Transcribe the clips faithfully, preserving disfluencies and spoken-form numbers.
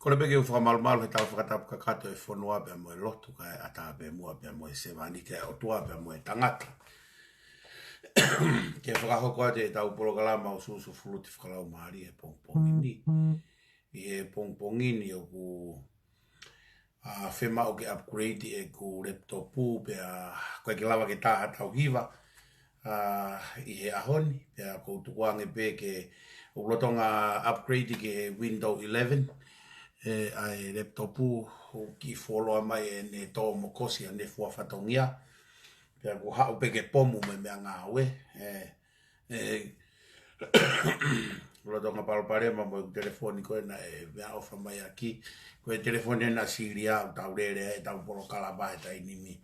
Kole pē ke u fakamalumalu he tau fakatapu kakato e fonua pea mo e lotu kae ʻatā pē muʻa pea mo e sevāniti ʻa e ʻOtua pea mo e tangata. Ke fakahoko atu e tau polokalama ʻo sūsū fuluti fakalaumālie he pongipongi ni. ʻI he pongipongi ni ʻoku ʻa, fiemaʻu ke upgrade ʻeku laptop pea ʻoku ʻikai ke lava ke tā ha tau hiva, ʻa, ʻi he ʻaho ni, pea ʻoku ou tukuange pē ke u lolotonga upgrade ki he Windows eleven, ʻe, ʻa e laptop ʻoku kiʻi fuoloa mai ʻene tō mo kosi ʻene fua fatongia, pea ʻoku haʻu pē ke pomu mo e meʻangāue, ʻe, ʻe, lolotonga palopalema mo e telefoni ko ē naʻe meʻaʻofa mai ʻaki. Ko e telefoni ena silia ʻoku tau lele ai ʻetau polokalama he taimi ni.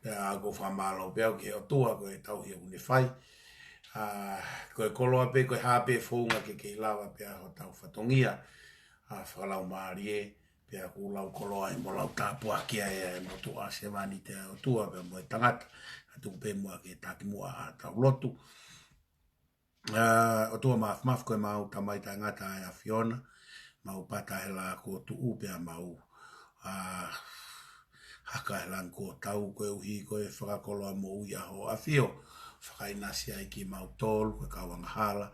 Pea ʻoku ou fakamālō pē au ki he ʻOtua ko e tauhi ʻoku ne fai. ʻA, ko e koloa pē, ko e hā pē founga ke kei lava pē ʻa hotau fatongia, ʻa, fakalaumālie, pea ʻoku lau koloa ai mo lau tāpuaki ai ʻa e motuʻa sevāniti ʻa e ʻOtua pea mo e tangata. ʻA, tuku pē muʻa ke taki muʻa ʻa tau lotu. ʻA, ʻOtua Māfimafi, ko e mau Tamai taʻengata ʻa e ʻAfiona, mau pata he laʻā kuo tuʻu pea mau, ʻa, haka he langi kuo tau koeʻuhi ko e fakakoloa moʻui ʻa Hoʻo ʻAfio, fakaʻinasi ai kimautolu, ko e kau angahala,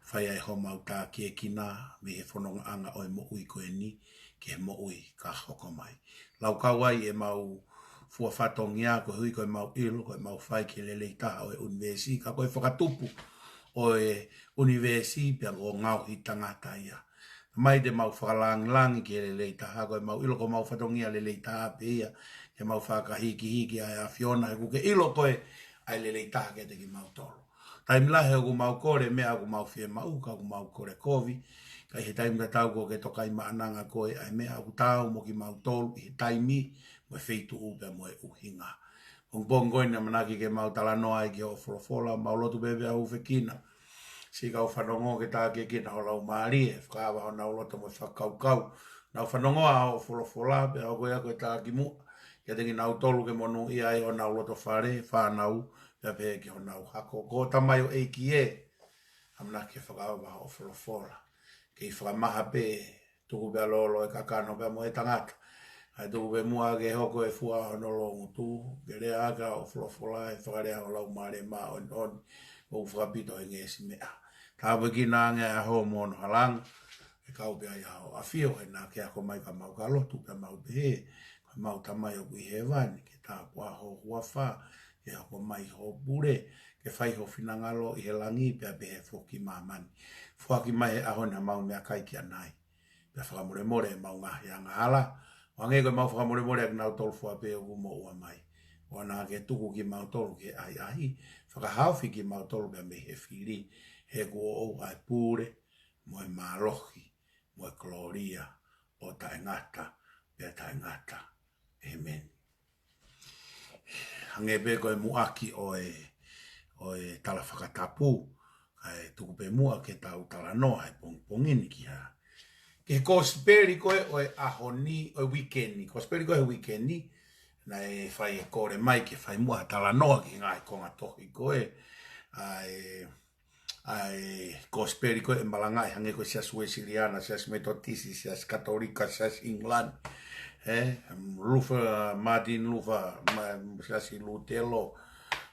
fai ai homau tākiekina, mei he fonongaʻanga ʻo e moʻui ko eni, ki he moʻui ka hoko mai. Laukau ai ʻemau fua fatongia, koeʻuhi ko ʻemau ʻilo, ko ʻemau fai ki he lelei taha ʻo e ʻunivēsi, ka ko e fakatupu ʻo e ʻunivēsi, pea ʻoku ngaohi tangata ia. Tamai, te mau fakalāngilangi ki he lelei taha, ko ʻemau ʻilo ko homau fatongia lelei taha pē ia, ke mau fakahikihiki ʻa e ʻAfiona, he ʻoku ke ʻilo koe ʻa e lelei taha kiate kimautolu. Taimi lahi ʻoku mau kole meʻa ʻoku mau fiemaʻu, ka ʻoku mau kole kovi. Ka ʻi he taimi tatau kuo ke tokaimaʻananga koe ʻa e meʻa ʻoku taau mo kimautolu ʻi he taimi, mo e feituʻu pea mo e ʻuhinga. Pongipongi ko eni ʻamanaki ke mau talanoa ai ki hoʻo folofola, mau lotu pē pea hūfekina siʻi kau fanongo ke tākiekina ho Laumālie, fakaava honau loto mo e fakakaukau. Nau fanongo ʻa hoʻo folofola, pea hoko ia ko e takimuʻa kiate kinautolu ke monūʻia ai honau loto fale, fānau, pea pehē ki honau hako. Ko Tamai ʻo e ʻEiki ē, ʻamanaki ke fakaava hoʻo folofola. Kei fakamaha pē, tuku pea lolo e kakano pea mo e tangata. ʻAi tuku pē muʻa ke hoko e fua hono loungutu, ke lea ʻaki hoʻo folofola, ʻe fakalea ho Laumālie Māʻoniʻoni, ʻoku fakapito he ngeʻesi meʻa. Tāpuekina ange ʻa e ʻaho mo hono halanga, ʻe kau pē ai ʻa Hoʻo ʻAfio, he naʻa ke ako mai ka mau ka lotu, pea mau pehē, ko ʻemau Tamai ʻoku ʻi hēvani, ke tāpuhā ho huafa, ke hoko mai ho pule, ke fai ho finangalo ʻi he langi, pea pehē foki ʻi māmani. Foaki mai he ʻaho ni haʻamau meʻakai ki ʻanai. Pea fakamolemole ʻemau ngaahi angahala, ʻo hangē ko ʻemau fakamolemole ʻa kinautolu fua pē ʻoku moʻua mai. ʻOua naʻa ke tuku kimautolu ki he ʻahiʻahi, fakahaofi kimautolu pea mei he fili, he ʻoku ʻoʻou ʻa e pule, mo e mālohi, mo e kolōlia, ʻo taʻengata, pea taʻengata. ʻĒmeni. Hangē pē ko e muʻaki ʻo e, ʻo e tala fakatapu, kae tuku pē muʻa ke tau talanoa he pongipongi ni ki ha, ki he kosipeli ko ē ʻo e ʻaho ni, ʻo e uike ni. Kosipeli ko ē he uike ni, naʻe fai e kole mai ke fai muʻa ha talanoa ki he ngaahi konga tohi ko ē, ʻa e ʻa e kosipeli ko ē ʻe malangaʻi hangē ko e Siasi Uēsiliana, Siasi Metotisi, Siasi Katolika, Siasi England, ʻe, Luther, Martin Luther, ma-, Siasi Lutelo,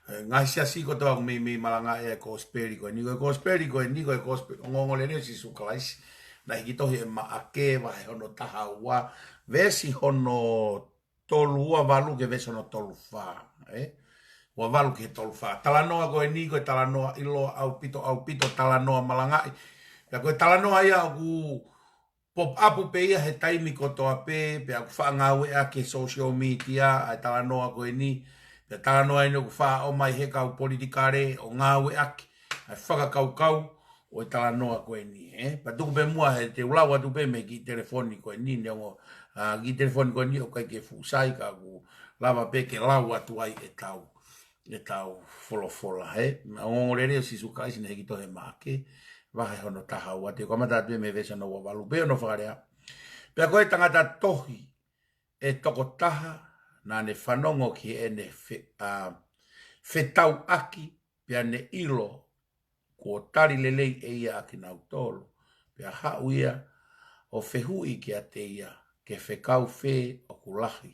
ʻe, ngaahi siasi kotoa ʻoku meimei malangaʻi e kosipeli ko eni, ko e kosipeli ko eni, ko e kosipeli, ongoongolelei ʻo Sīsū Kalaisi, naʻe hiki tohi ʻe Maʻake vahe hono taha ua, veesi hono tolu ua valu ki he veesi hono tolu fā, ʻe? Ua valu ki he tolu fā. Talanoa ko eni, ko e talanoa ʻiloa ʻaupito, ʻaupito, talanoa malangaʻi. Pea ko e talanoa ia ʻoku pop up pē ia he taimi kotoa pē, pea ʻoku faʻa ngāueʻaki he social media, ʻa e talanoa ko eni, pea talanoa eni ʻoku faʻa ʻomai he kau politikale ʻo ngāueʻaki, ʻa e fakakaukau, ʻo e talanoa ko eni, ʻe? Pea tuku pē muʻa he te u lau atu pē mei he kiʻi telefoni ko eni, neongo, ʻa, kiʻi telefoni ko eni ʻoku ʻikai ke fuʻu sai ka ʻoku lava pē ke lau atu ai ʻetau, ʻetau folofola, ʻe? Ongoongolelei ʻo Sīsū Kalaisi naʻe hiki tohi ʻe Maʻake, vahe hono taha ua, te u kamata atu pē mei he veesi hono ua valu pē hono fakalea. Pea ko e tangata tohi ʻe toko taha, naʻa ne fanongo ki heʻene fe-, ʻa, fetauʻaki, pea ne ʻilo, kuo tali lelei ʻe ia ʻa kinautolu. Pea haʻu ia, ʻo fehuʻi kiate ia, ke fekau fē ʻoku lahi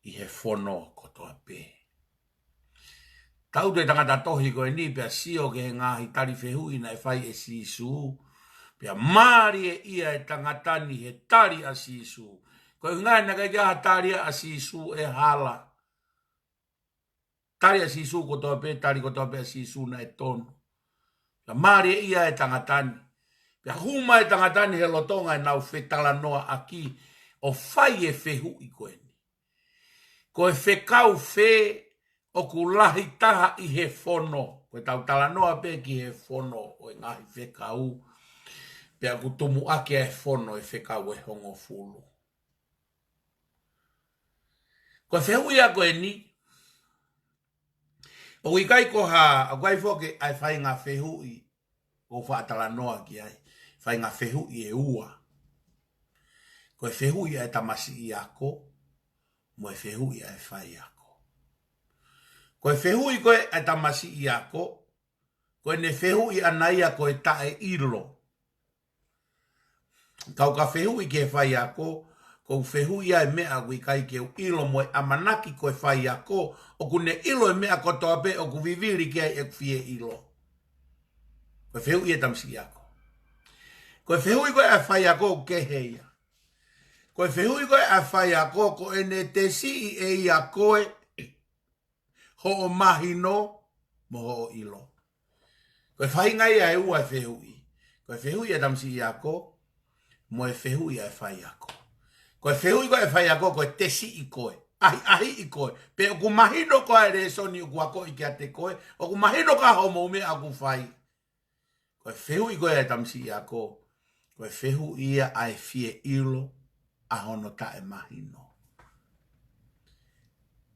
ʻi he fono kotoa pē. Tau te tangata tohi ko eni pea sio ki he ngaahi tali fehuʻi naʻe fai ʻe Sīsū, pea mālieʻia e tangata ni he tali ʻa Sīsū. Ko e ʻuhinga naʻe ʻikai ke ʻi ai ha tali ʻa Sīsū ʻe hala. Tali ʻa Sīsū kotoa pē, tali kotoa pē ʻa Sīsū naʻe tonu. Pea mālieʻia e tangata ni. Pea hū mai e tangata ni he lolotonga ʻenau fetalanoaʻaki ʻo fai e fehuʻi ko eni. Ko e fekau fē ʻoku lahi taha ʻi he fono. Ko ʻetau talanoa pē ki he fono ʻo e ngaahi fekau. Pea ʻoku tumuʻaki ʻa e fono ʻe fekau ʻe hongofulu. Ko e fehuʻi ia ko eni, ʻoku ʻikai ko ha, ʻoku ʻikai foki ʻa e faʻahinga fehuʻi ʻoku faʻa talanoa ki ai, faʻahinga fehuʻi ʻe ua. Ko e fehuʻi ʻa e tamasiʻi ako, mo e fehuʻi ʻa e faiako. Ko e fehuʻi ko ē ʻa e tamasiʻi ako, ko ʻene fehuʻi ʻana ia ko e taʻeʻilo. Kau ka fehuʻi ki he faiako, ʻoku ou fehuʻi ʻa e meʻa ʻoku ʻikai ke u ʻilo mo e ʻamanaki ko e faiako, ʻoku ne ʻilo e meʻa kotoa pē ʻoku vivili ki ai ʻeku fie ʻilo. Ko e fehuʻi ʻa e tamasiʻi ako. Ko e fehuʻi ko ē ʻa e faiako ʻoku kehe ia. Ko e fehuʻi ko ē ʻa e faiako, ko ʻene tesiʻi ʻe ia koe, hoʻo mahino mo hoʻo ʻilo. Ko e faʻahinga ia ʻe ua e fehuʻi. Ko e fehuʻi ʻa e tamasiʻi ako, mo e fehuʻi ʻa e faiako. Ko e fehuʻi ko ē ʻa e faiako, ko e tesiʻi koe. ʻAhiʻahiʻi koe. Pe ʻoku mahino koā e lēsoni ʻoku akoʻi kiate koe. ʻOku mahino koā hoʻomou meʻa ʻoku fai. Ko e fehuʻi ko ē ʻa e tamasiʻi ako, ko e fehuʻi ia ʻa e fie ʻilo ʻa hono taʻemahino.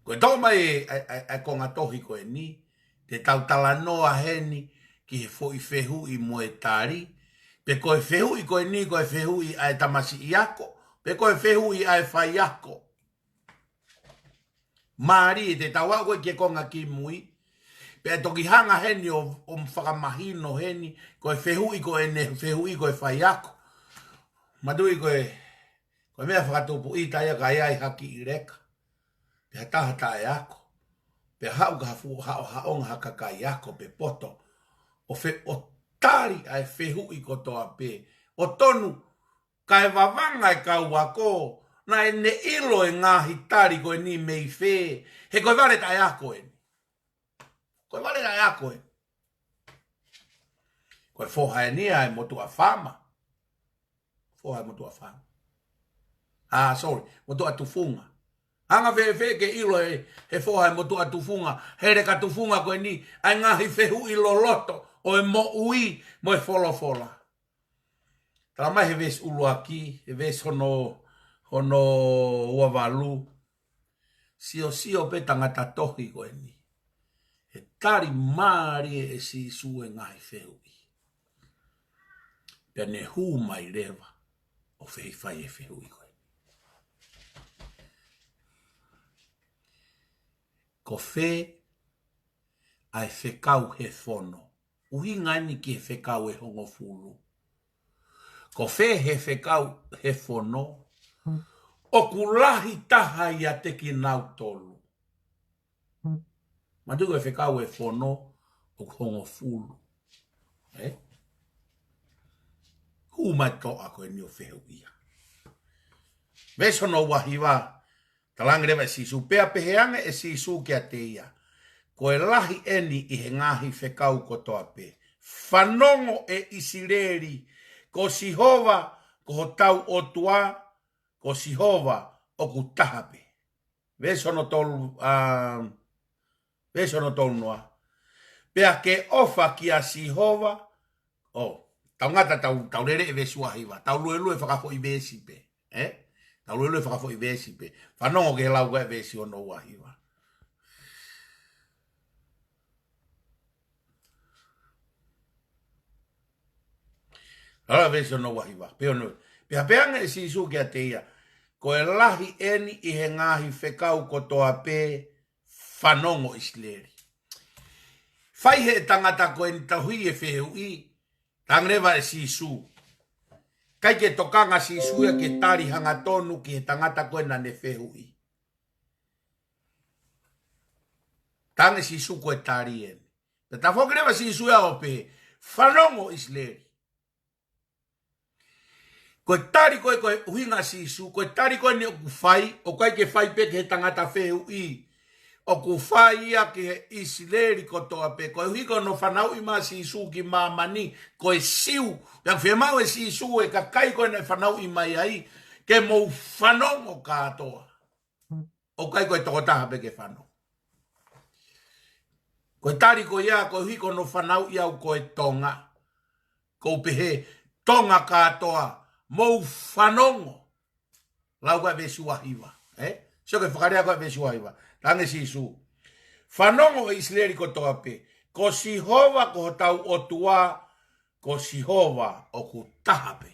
Ko e toʻo mai ʻa e, ʻa e, ʻa e konga tohi ko eni, te tau talanoa heni ki he foʻi fehuʻi mo e tali, pe ko e fehuʻi ko eni, ko e fehuʻi ʻa e tamasiʻi ako, pe ko e fehuʻi ʻa e faiako. Mālie te tau aʻu ko ē ki he konga kimui, pea toki hanga heni ʻo, ʻo fakamahino heni, ko e fehuʻi ko eni, fehuʻi ko e faiako. Manatuʻi ko e, ko e meʻa fakatupu ʻi taia ka ʻi ai ha kiʻi leka. Pea taha taʻeako. Pea haʻu ka ha fuʻu haʻohaʻonga ha kakai ako pe poto. ʻO fe-, ʻo tali ʻa e fehuʻi kotoa pē. ʻO tonu, kae vavanga e kau ako, naʻa ne ʻilo e ngaahi tali ko eni mei fē, he ko e vale taʻeako eni. Ko e vale taʻeako eni. Ko e foha eni ʻa e motuʻa fama. Foha ʻa e motuʻa fama. Ah, sorry, motuʻa tufunga. Anga fēfē ke ʻilo he, he foha ʻa e motuʻa tufunga, he leka tufunga ko eni, ʻa e ngaahi fehuʻi loloto ʻo e moʻui mo e folofola. Tala mai he veesi ʻuluaki, he veesi hono, hono ua valu. Siosio pē tangata tohi ko eni. He tali mālie ʻe Sīsū e ngaahi fehuʻi. Pea ne hū mai leva ʻo fai e fehuʻi ko eni. Ko fē ʻa e fekau he fono. ʻUhinga eni ki he fekau ʻe hongofulu. Ko fē he fekau he fono, ʻoku lahi taha ʻiate kinautolu. Manatuʻi ko e fekau he fono, ʻoku hongofulu. Ē? Hū mai toʻa ko eni ʻo fehuʻia. Veesi hono ua hiva, talaange leva ʻe Sīsū, pea pehē ange ʻe Sīsū kiate ia, ko e lahi eni ʻi he ngaahi fekau kotoa pē. Fanongo ʻe ʻIsileli, ko Sihova, ko hotau ʻOtua, ko Sihova ʻoku taha pē. Veesi hono tolu, um, veesi hono tolu noa. Pea ke ʻofa kia Sihova, ʻo, tau ngata tau, tau lele e veesi ua hiva, tau luelue fakafoʻi veesi pē, ē? Tau luelue fakafoʻi veesi pē. Fanongo ki he lau ko ē veesi hono ua hiva. Lau veesi hono ua hiva. Pea ono, pea pehē ange ʻe Sīsū kiate ia, ko e lahi eni ʻi he ngaahi fekau kotoa pē, fanongo ʻIsileli. Fai he tangata ko eni tohi e fehuʻi, talaange leva ʻe Sīsū. ʻIkai ke tokanga Sīsū ia ke tali hangatonu ki he tangata ko ē naʻa ne fehuʻi. Talaange Sīsū ko e tali eni. Pea tafoki leva Sīsū ia ʻo pehē, fanongo ʻIsileli. Ko e tali ko ē, ko e ʻuhinga Sīsū, ko e tali ko eni ʻoku fai, ʻoku ʻikai ke fai pē ki he tangata fehuʻi. ʻOku fai ia ki he ʻIsileli kotoa pē, koeʻuhi ko hono fanauʻi mai ʻa Sīsū ki māmani, ko e Siu. Pea ʻoku fiemaʻu ʻe Sīsū e kakai ko ē naʻe fanauʻi mai ai, ke mou fanongo kātoa. ʻOku ʻikai ko e tokotaha pē ke fanongo. Ko e tali ko ia, koeʻuhi ko hono fanauʻi au ko e Tonga. ʻOku ou pehē, Tonga kātoa, mou fanongo. Lau ko ē veesi ua hiva, ē? Sio ki he fakalea ko ē veesi ua hiva. Talaange Sīsū, fanongo ʻIsileli kotoa pē, ko Sihova ko hotau ʻOtua, ko Sihova ʻoku taha pē.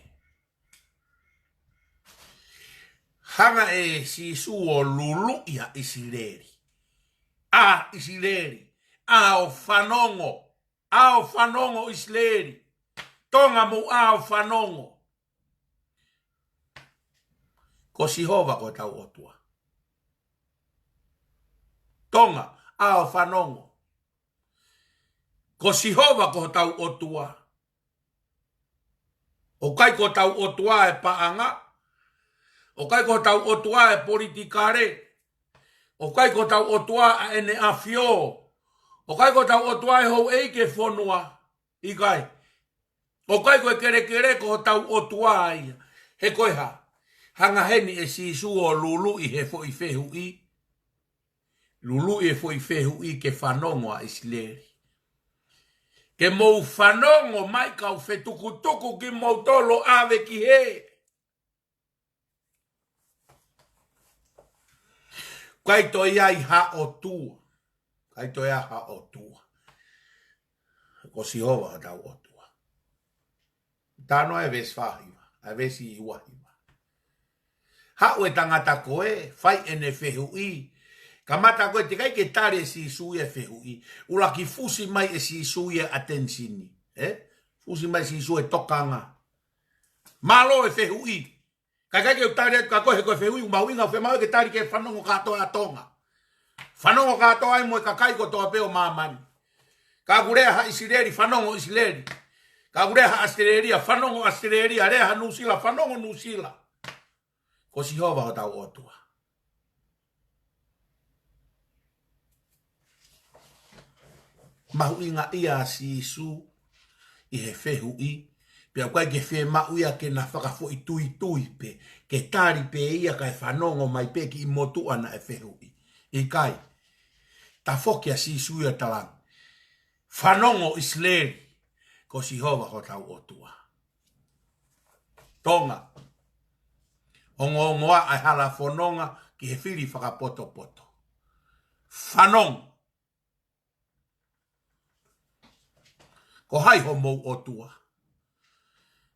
Hanga ʻe Sīsū ʻo luluʻi ʻa ʻIsileli. ʻA ʻIsileli, ʻa ʻo fanongo, ʻa ʻo fanongo ʻIsileli. Tonga mou ʻa ʻo fanongo. Ko Sihova ko hotau ʻOtua. Tonga, ʻa ʻo fanongo. Ko Sihova ko hotau ʻOtua. ʻOku ʻikai ko hotau ʻOtua e paʻanga. ʻOku ʻikai ko hotau ʻOtua e politikale. ʻOku ʻikai ko hotau ʻOtua ʻa ʻEne ʻAfio. ʻOku ʻikai ko hotau ʻOtua e houʻeiki e fonua. ʻIkai. ʻOku ʻikai ko e kelekele ko hotau ʻOtua ia. He ko e hā? Hanga heni ʻe Sīsū ʻo luluʻi he foʻi fehuʻi. Luluʻi e foʻi fehuʻi ke fanongo ʻa ʻIsileli. Ke mou fanongo mai kau fetukutuku kimoutolu ʻo ʻave ki hē. ʻIkai toe ʻi ai ha ʻOtua. ʻIkai toe ʻi ai ha ʻOtua. Ko Sihova hotau ʻOtua. Talanoa e veesi fā hiva, ʻa e veesi ua hiva. Haʻu e tangata ko ē, fai ʻene fehuʻi. Kamata ko ē, teʻeki ai ke tali ʻe Sīsū ia e fehuʻi. ʻUluaki fusi mai ʻe Sīsū ia e ʻatenisini. Ē? Fusi mai Sīsū e tokanga. Mālō e fehuʻi. Kae ʻikai ke u tali atu kia koe he ko e fehuʻi ʻoku mahuʻinga, ʻoku fiemaʻu ke tali ke fanongo kātoa ʻa Tonga. Fanongo kātoa ai mo e kakai kotoa pē ʻo māmani. Ka ʻoku lea ha ʻIsileli, fanongo ʻIsileli. Ka ʻoku lea ha ʻAositelēlia, fanongo ʻAositelēlia, lea ha Nuʻusila, fanongo Nuʻusila. Ko Sihova hotau ʻOtua. Mahuʻingaʻia ʻa Sīsū ʻi he fehuʻi, pea ʻoku ʻikai ke fiemaʻu ia ke na fakafoʻituitui pē, ke tali pē ia kae fanongo mai pē ki he motuʻa naʻe fehuʻi. ʻIkai, tafoki ʻa Sīsū ia talaange, fanongo ʻIsileli, ko Sihova hotau ʻOtua. Tonga. Ongoongoa ʻa e hala fononga ki he fili fakapotopoto. Fanongo. Ko hai homou ʻOtua?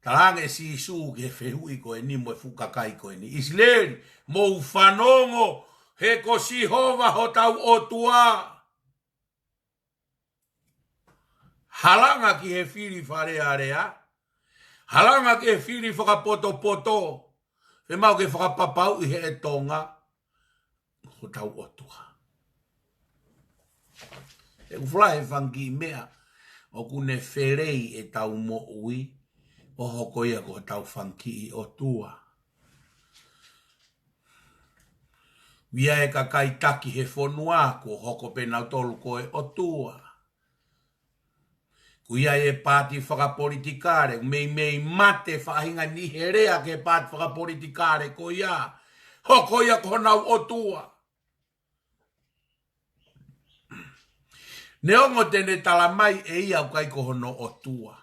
Talaange ʻe Sīsū ki he fehuʻi ko eni mo e fuʻu kakai ko eni. ʻIsileli, mou fanongo he ko Sihova hotau ʻOtua. Halanga ki he fili falealea. Halanga ki he fili fakapotopoto. Fiemaʻu ke fakapapauʻi ʻe he Tonga ko hotau ʻOtua. ʻOku fuʻu lahi e fanga kiʻi meʻa ʻoku ne felei ʻetau moʻui ʻo hoko ia ko hotau fanga kiʻi ʻotua. ʻI ai e kakai taki he fonua kuo hoko pē nautolu ko e ʻotua. ʻOku ʻi ai e paati fakapolitikale, meimei mate faʻahinga niʻihi he lea ki he paati fakapolitikale ko ia. Hoko ia ko honau ʻotua. Neongo te ne tala mai ʻe ia ʻoku ʻikai ko hono ʻotua.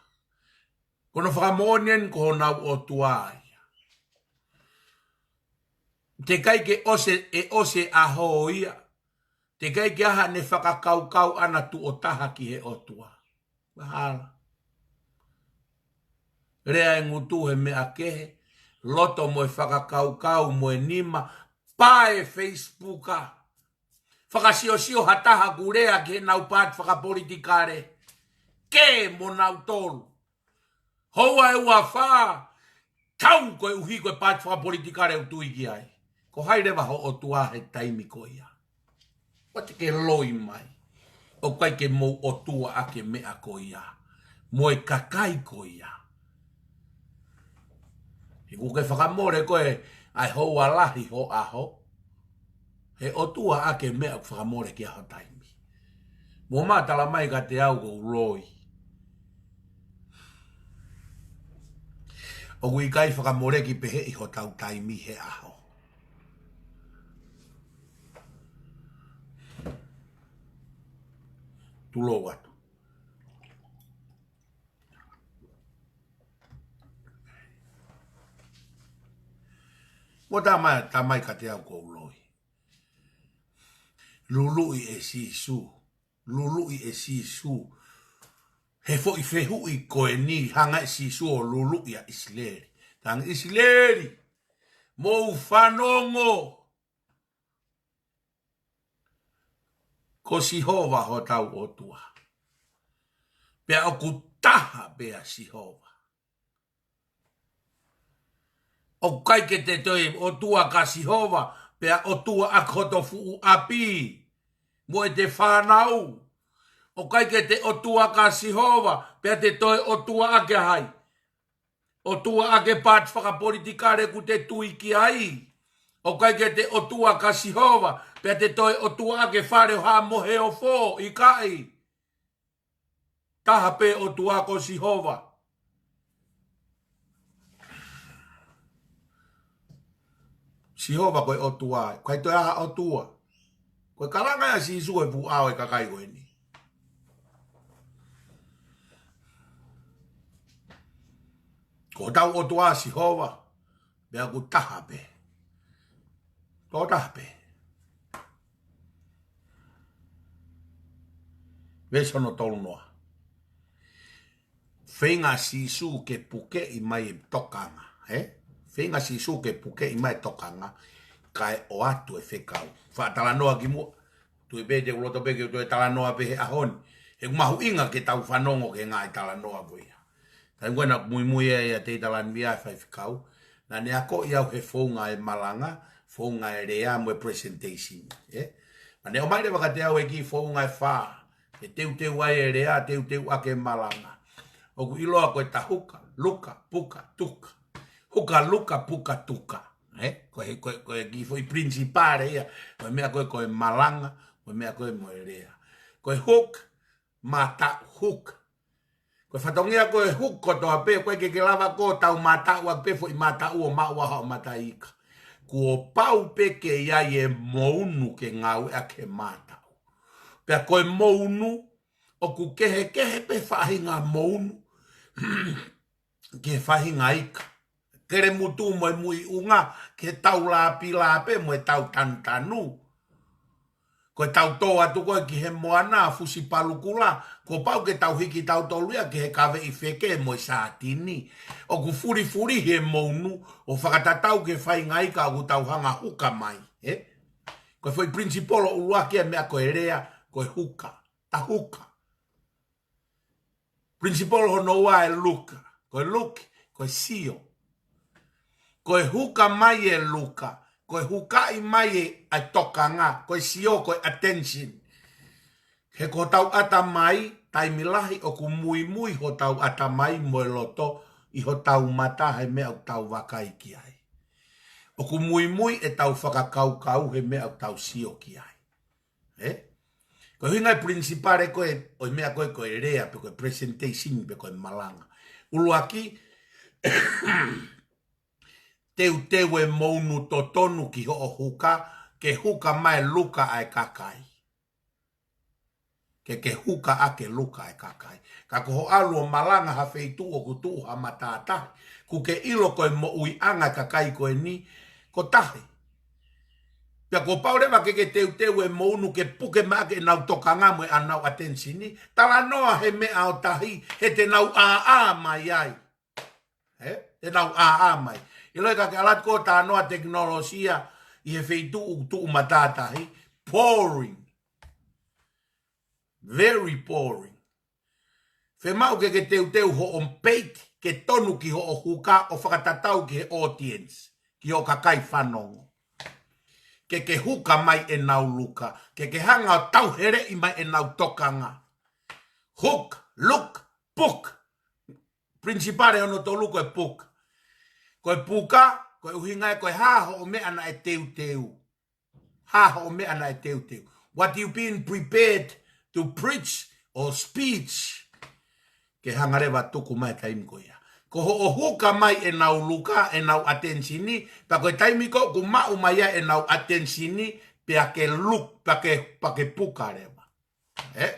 Ko hono fakamoʻoni eni ko honau ʻotua ia. Teʻeki ai ke ʻosi, ʻe ʻosi e ʻaho ia. Teʻeki ai ke ʻi ai haʻane fakakaukau ʻana tuʻo taha ki he ʻOtua. Mahalo. Lea e ngutu he meʻa kehe, loto mo e fakakaukau mo e nima, pā e Facebook ā. Fakasiosio ha taha ʻoku lea ki heʻenau paati fakapolitikale. Kē mo nautolu. Houa ʻe ua fā, tau koeʻuhi ko e paati fakapolitikale ʻoku tui ki ai. Ko hai leva ho ʻotua he taimi ko ia? ʻOua te ke loi mai. ʻOku ʻikai ke mou ʻotua ʻaki e meʻa ko ia mo e kakai ko ia. He ʻoku ke fakamole koe ʻa e houa lahi ho ʻaho. He ʻotua ʻaki e meʻa ʻoku fakamole ki ai ho taimi. Mou mā tala mai kiate au ʻoku ou loi. ʻOku ʻikai fakamoleki pehē ʻi hotau taimi he ʻaho. Tulou atu. Mou tā mai, tā mai kiate au ʻoku ou loi. Luluʻi ʻe Sīsū. Luluʻi ʻe Sīsū. He foʻi fehuʻi ko eni hanga ʻe Sīsū ʻo luluʻi ʻa ʻIsileli. Talaange ʻIsileli, mou fanongo. Ko Sihova hotau ʻotua. Pea ʻoku taha pē ʻa Sihova. ʻOku ʻikai ke te toe ʻotua kia Sihova, pea ʻotua ʻaki hoto fuʻu ʻapi mo ʻete fānau. ʻOku ʻikai ke te ʻotua kia Sihova, pea te toe ʻotua ʻaki ʻa hai? ʻOtua ʻaki e paati fakapolitikale ʻoku te tui ki ai. ʻOku ʻikai ke te ʻotua kia Sihova, pea te toe ʻotua ʻaki e fale ʻo Haʻa Moheofo, ʻikai. Taha pē ʻotua ko Sihova. Sihova ko e ʻotua, ʻikai toe ʻi ai ha ʻotua. Ko e kalanga ʻa Sīsū ʻi he fuʻu ʻao ʻo e kakai ko eni. Ko hotau ʻotua ʻa Sihova, pea ʻoku taha pē. Ko e taha pē. Veesi hono tolu noa. Feinga ʻa Sīsū ke pukeʻi mai e tokanga, ē? Feinga ʻa Sīsū ke pukeʻi mai e tokanga, kae ʻoatu e fekau. Faʻa talanoa ki muʻa, tui pē te u loto pē ke u toe talanoa pē he ʻaho ni. He ʻoku mahuʻinga ke tau fanongo ki he ngaahi talanoa ko ia. Taimi ko ē naʻa ku muimui ai ʻiate Talani Via faifekau, naʻa ne akoʻi au he founga e malanga, founga e lea mo e presentation, ē? Naʻa ne ʻomai leva kiate au e kiʻi founga ʻe fā, ke teuteu ai e lea, teuteu ʻaki e malanga. ʻOku ʻiloa ko e tahuka, luka, puka, tuka. Huka, luka, puka, tuka. Ē? Ko e, ko e, ko e kiʻi foʻi principle ia. Ko e meʻa ko ē, ko e malanga, ko e meʻa ko ē mo e lea. Ko e hook, mataʻu, hook. Ko e fatongia ko e hook kotoa pē, ʻoku ʻikai ke ke lava ʻo tau mataʻu ʻaki pē foʻi mataʻu ʻo maʻu ai haʻo mataʻi ika. Kuo pau pē ke ʻi ai e mounu ke ngāueʻaki he mataʻu. Pea ko e mounu, ʻoku kehekehe pē faʻahinga mounu ki he faʻahinga ika. Kelemutu mo e muiʻunga, ki he tau lāpilā pē mo e tau tanutanu. Ko e tau tō atu ko ē ki he moana, fusi palukula, kuo pau ke tau hiki tautolu ia ki he kaveʻi feke mo e sātini. ʻOku fulifuli he mounu, ʻo fakatatau ki he faʻahinga ika ʻoku tau hanga huka mai, ē? Ko e foʻi principle ʻuluaki e meʻa ko e lea, ko e huka. Tahuka. Principle hono ua e luka. Ko e luki, ko e sio. Ko e huka mai e luka, ko e hukaʻi mai e, ʻa e tokanga, ko e sio, ko e attention. He ko hotau ʻatamai, taimi lahi ʻoku muimui hotau ʻatamai mo e loto ʻi hotau mata he meʻa ʻoku tau vakai ki ai. ʻOku muimui ʻetau fakakaukau he meʻa ʻoku tau sio ki ai. Ē? Ko e ʻuhinga e principle ko ē, ʻo e meʻa ko ē, ko e lea, pe ko e presentation, pe ko e malanga. ʻUluaki, teuteu e mounu totonu ki hoʻo huka, ke huka mai e luka ʻa e kakai. Ke ke huka ʻaki e luka ʻa e kakai. Ka ko hoʻo ʻalu ʻo malanga ha feituʻu ʻoku tuʻu ha matātahi, kuo ke ʻilo ko e moʻuiʻanga e kakai ko eni, ko tahi. Pea kuo pau leva ke ke teuteu e mounu ke puke mai ʻaki ʻenau tokanga mo ʻenau attention, talanoa he meʻa ʻo tahi, he te nau ʻāʻā mai ai. Ē? Te nau ʻāʻā mai. ʻIlo ē ka ke ʻalu atu ʻo talanoa tekinolosia ʻi he feituʻu tuʻu matātahi. Boring. Very boring. Fiemaʻu ke ke teuteu hoʻo peiti, ke tonu ki hoʻo huka ʻo fakatatau ki he audience, ki hoʻo kakai fanongo. Ke ke huka mai ʻenau luka, ke ke hanga ʻo tauheleʻi mai ʻenau tokanga. Hook, look, puka. Principle hono tolu ko e puka. Ko e puka, ko e ʻuhinga ia ko e hā hoʻo meʻa naʻe teuteu. Hā hoʻo meʻa naʻe teuteu. What you been prepared to preach or speech. Ke hanga leva tuku mai taimi ko ia. Ko hoʻo huka mai ʻenau luka, ʻenau attention, pea ko e taimi ko ē ʻoku maʻu mai ai ʻenau attention, pea ke look, pea ke, pea ke puka leva. Ē?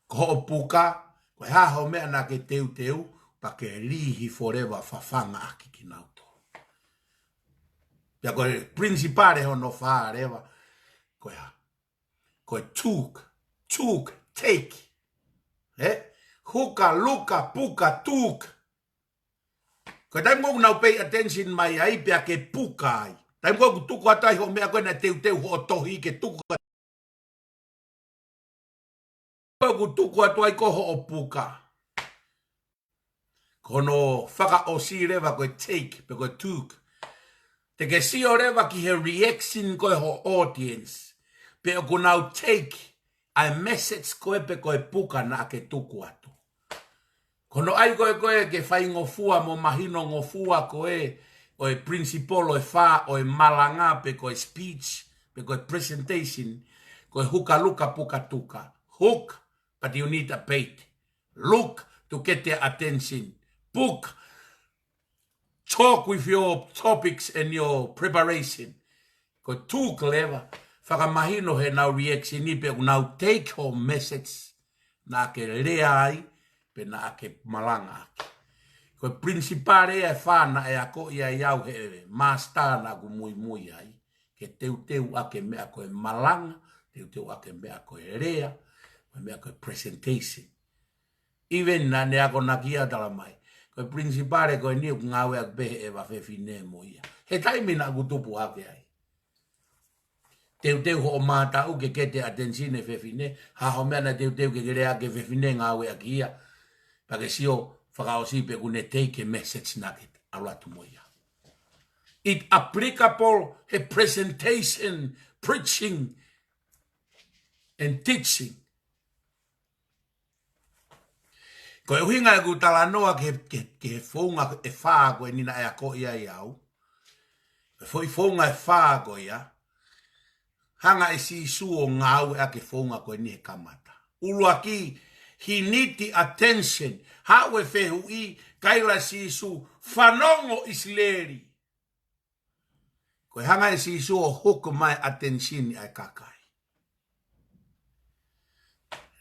Ko hoʻo puka, ko e hā hoʻo meʻa naʻa ke teuteu, pea ke lī hifo leva fafanga ʻaki kinautolu. Pea ko e principle hono fā leva, ko e hā? Ko e took, took, take. Ē? Huka, luka, puka, took. Ko e taimi ko ē ʻoku nau pay attention mai ai, pea ke puka ai. Taimi ko ē ʻoku tuku atu ai hoʻo meʻa ko ē naʻe teuteu hoʻo tohi ke tuku atu. Ko ē ʻoku tuku atu ai ko hoʻo puka. Ko hono fakaʻosi leva ko e take, pe ko e took. Te ke sio leva ki he reaction ko ē hoʻo audience. Pe ʻoku nau take ʻa e message ko ē pe ko e puka naʻa ke tuku atu. Ko hono ʻai ko ē ko ē ke faingofua mo mahinongofua ko ē ʻo e principle ʻo e fā ʻo e malanga pe ko e speech, pe ko e presentation, ko e huka luka puka tuka. Hook, but you need a bait. Look to get their attention. Puka, talk with your topics and your preparation. Ko e took leva, fakamahino heʻenau reaction pe ʻoku nau take hoʻo message naʻa ke lea ai, pe naʻa ke malanga ʻaki. Ko e principle ia ʻe fā naʻe akoʻi ai au ʻe he master naʻa ku muimui ai. Ke teuteu ʻaki e meʻa ko e malanga, teuteu ʻaki e meʻa ko e lea, ko e meʻa ko e presentation. Even naʻa ne akonaki ia ʻo tala mai, ko e principle ko eni ʻoku ngāueʻaki pē heʻe fefine mo ia. He taimi naʻa ku tupu hake ai. Teuteu hoʻo mātaʻu ke get their attention e fefine, hā hoʻo meʻa naʻe teuteu ke ke lea ki he fefine ngāueʻaki ia. Pea ke sio fakaʻosi pe ʻoku ne take e message naʻa ke ʻalu atu mo ia. It applicable he presentation, preaching, and teaching. Ko e ʻuhinga ʻeku talanoa ki he, ki he, ki he founga ʻe fā ko eni naʻe akoʻi ai au. E foʻi founga ʻe fā ko ia. Hanga ʻe Sīsū ʻo ngāueʻaki e founga ko eni he kamata. ʻUluaki, he need the attention. Haʻu e fehuʻi, kaila Sīsū, fanongo ʻIsileli. Ko e hanga ʻe Sīsū ʻo hook mai attention ʻa e kakai.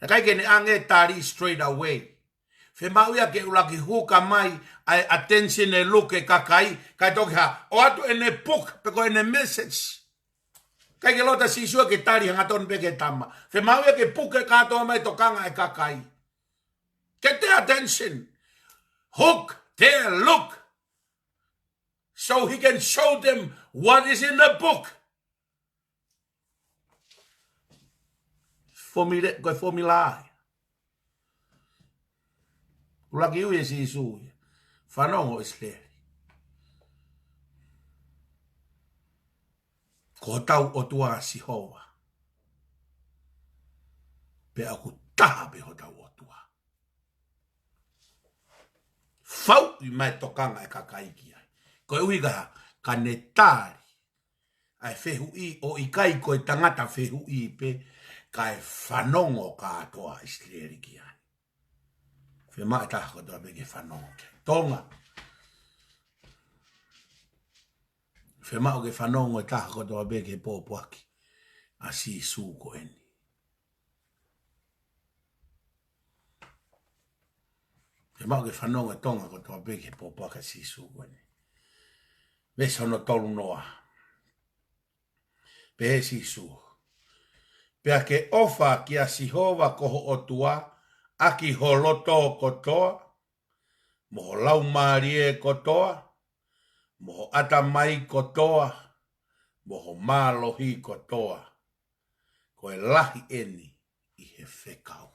Naʻe ʻikai ke ne ʻange tali straight away. Fiemaʻu ia ke ʻuluaki huka mai ʻa e attention e look e kakai, kae toki hā, ʻoatu ʻene puka, pe ko ʻene message. ʻIkai ke loto ʻa Sīsū ke tali hangatonu pē ki he tama. Fiemaʻu ia ke puke kātoa mai tokanga e kakai. Get their attention. Hook their look. So he can show them what is in the book. Fomile-, ko e fomila ia. ʻUluaki ui ʻe Sīsū ia. Fanongo ʻIsileli. Ko hotau ʻOtua Sihova. Pea ʻoku taha pē hotau ʻOtua. Fauʻi mai tokanga e kakai ki ai. Koeʻuhi ka, ka ne tali ʻa e fehuʻi ʻo ʻikai ko e tangata fehuʻi pē, kae fanongo kātoa ʻIsileli ki ai. Fiemaʻu e taha kotoa pē ke fanongo ki ai. Tonga. Fiemaʻu ke fanongo e taha kotoa pē ki he pōpoaki ʻa Sīsū ko eni. Fiemaʻu ke fanongo e Tonga kotoa pē ki he pōpoaki ʻa Sīsū ko eni. Veesi hono tolu noa. Pehē ʻe Sīsū. Pea ke ʻofa kia Sihova ko ho ʻOtua, ʻaki ho loto kotoa, mo ho laumālie kotoa, mo ho ʻatamai kotoa, mo ho mālohi kotoa. Ko e lahi eni ʻi he fekau.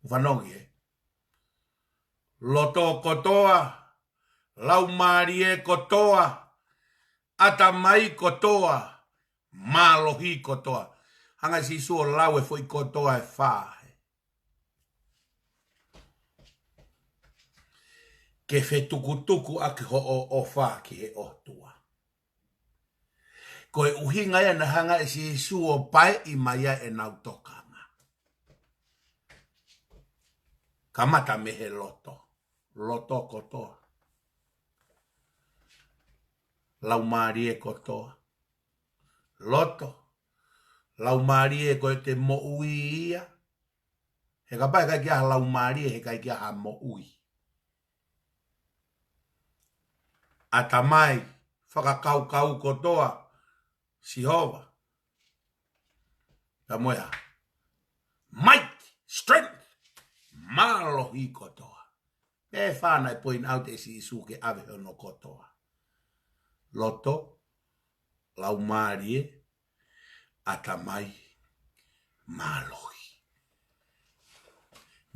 Fanongo ki he. Loto kotoa, laumālie kotoa, ʻatamai kotoa, mālohi kotoa. Hanga ʻe Sīsū ʻo lau e foʻi kotoa ʻe fā. Ke fetukutuku ʻaki hoʻo ʻofa ki he ʻOtua. Ko e ʻuhinga ia naʻe hanga ʻe Sīsū ʻo paeʻi mai ai ʻenau tokanga. Kamata mei he loto. Loto kotoa. Laumālie kotoa. Loto. Laumālie ko e te moʻui ia. He kapau ʻe ʻikai ke ʻi ai ha laumālie, he ʻikai ke ʻi ai ha moʻui. ʻAtamai, fakakaukau kotoa, Sihova. Pea mo e hā? Might, strength, mālohi kotoa. Pea ʻe fā naʻe point out ʻe Sīsū ke ʻave hono kotoa. Loto, laumālie, ʻatamai, mālohi.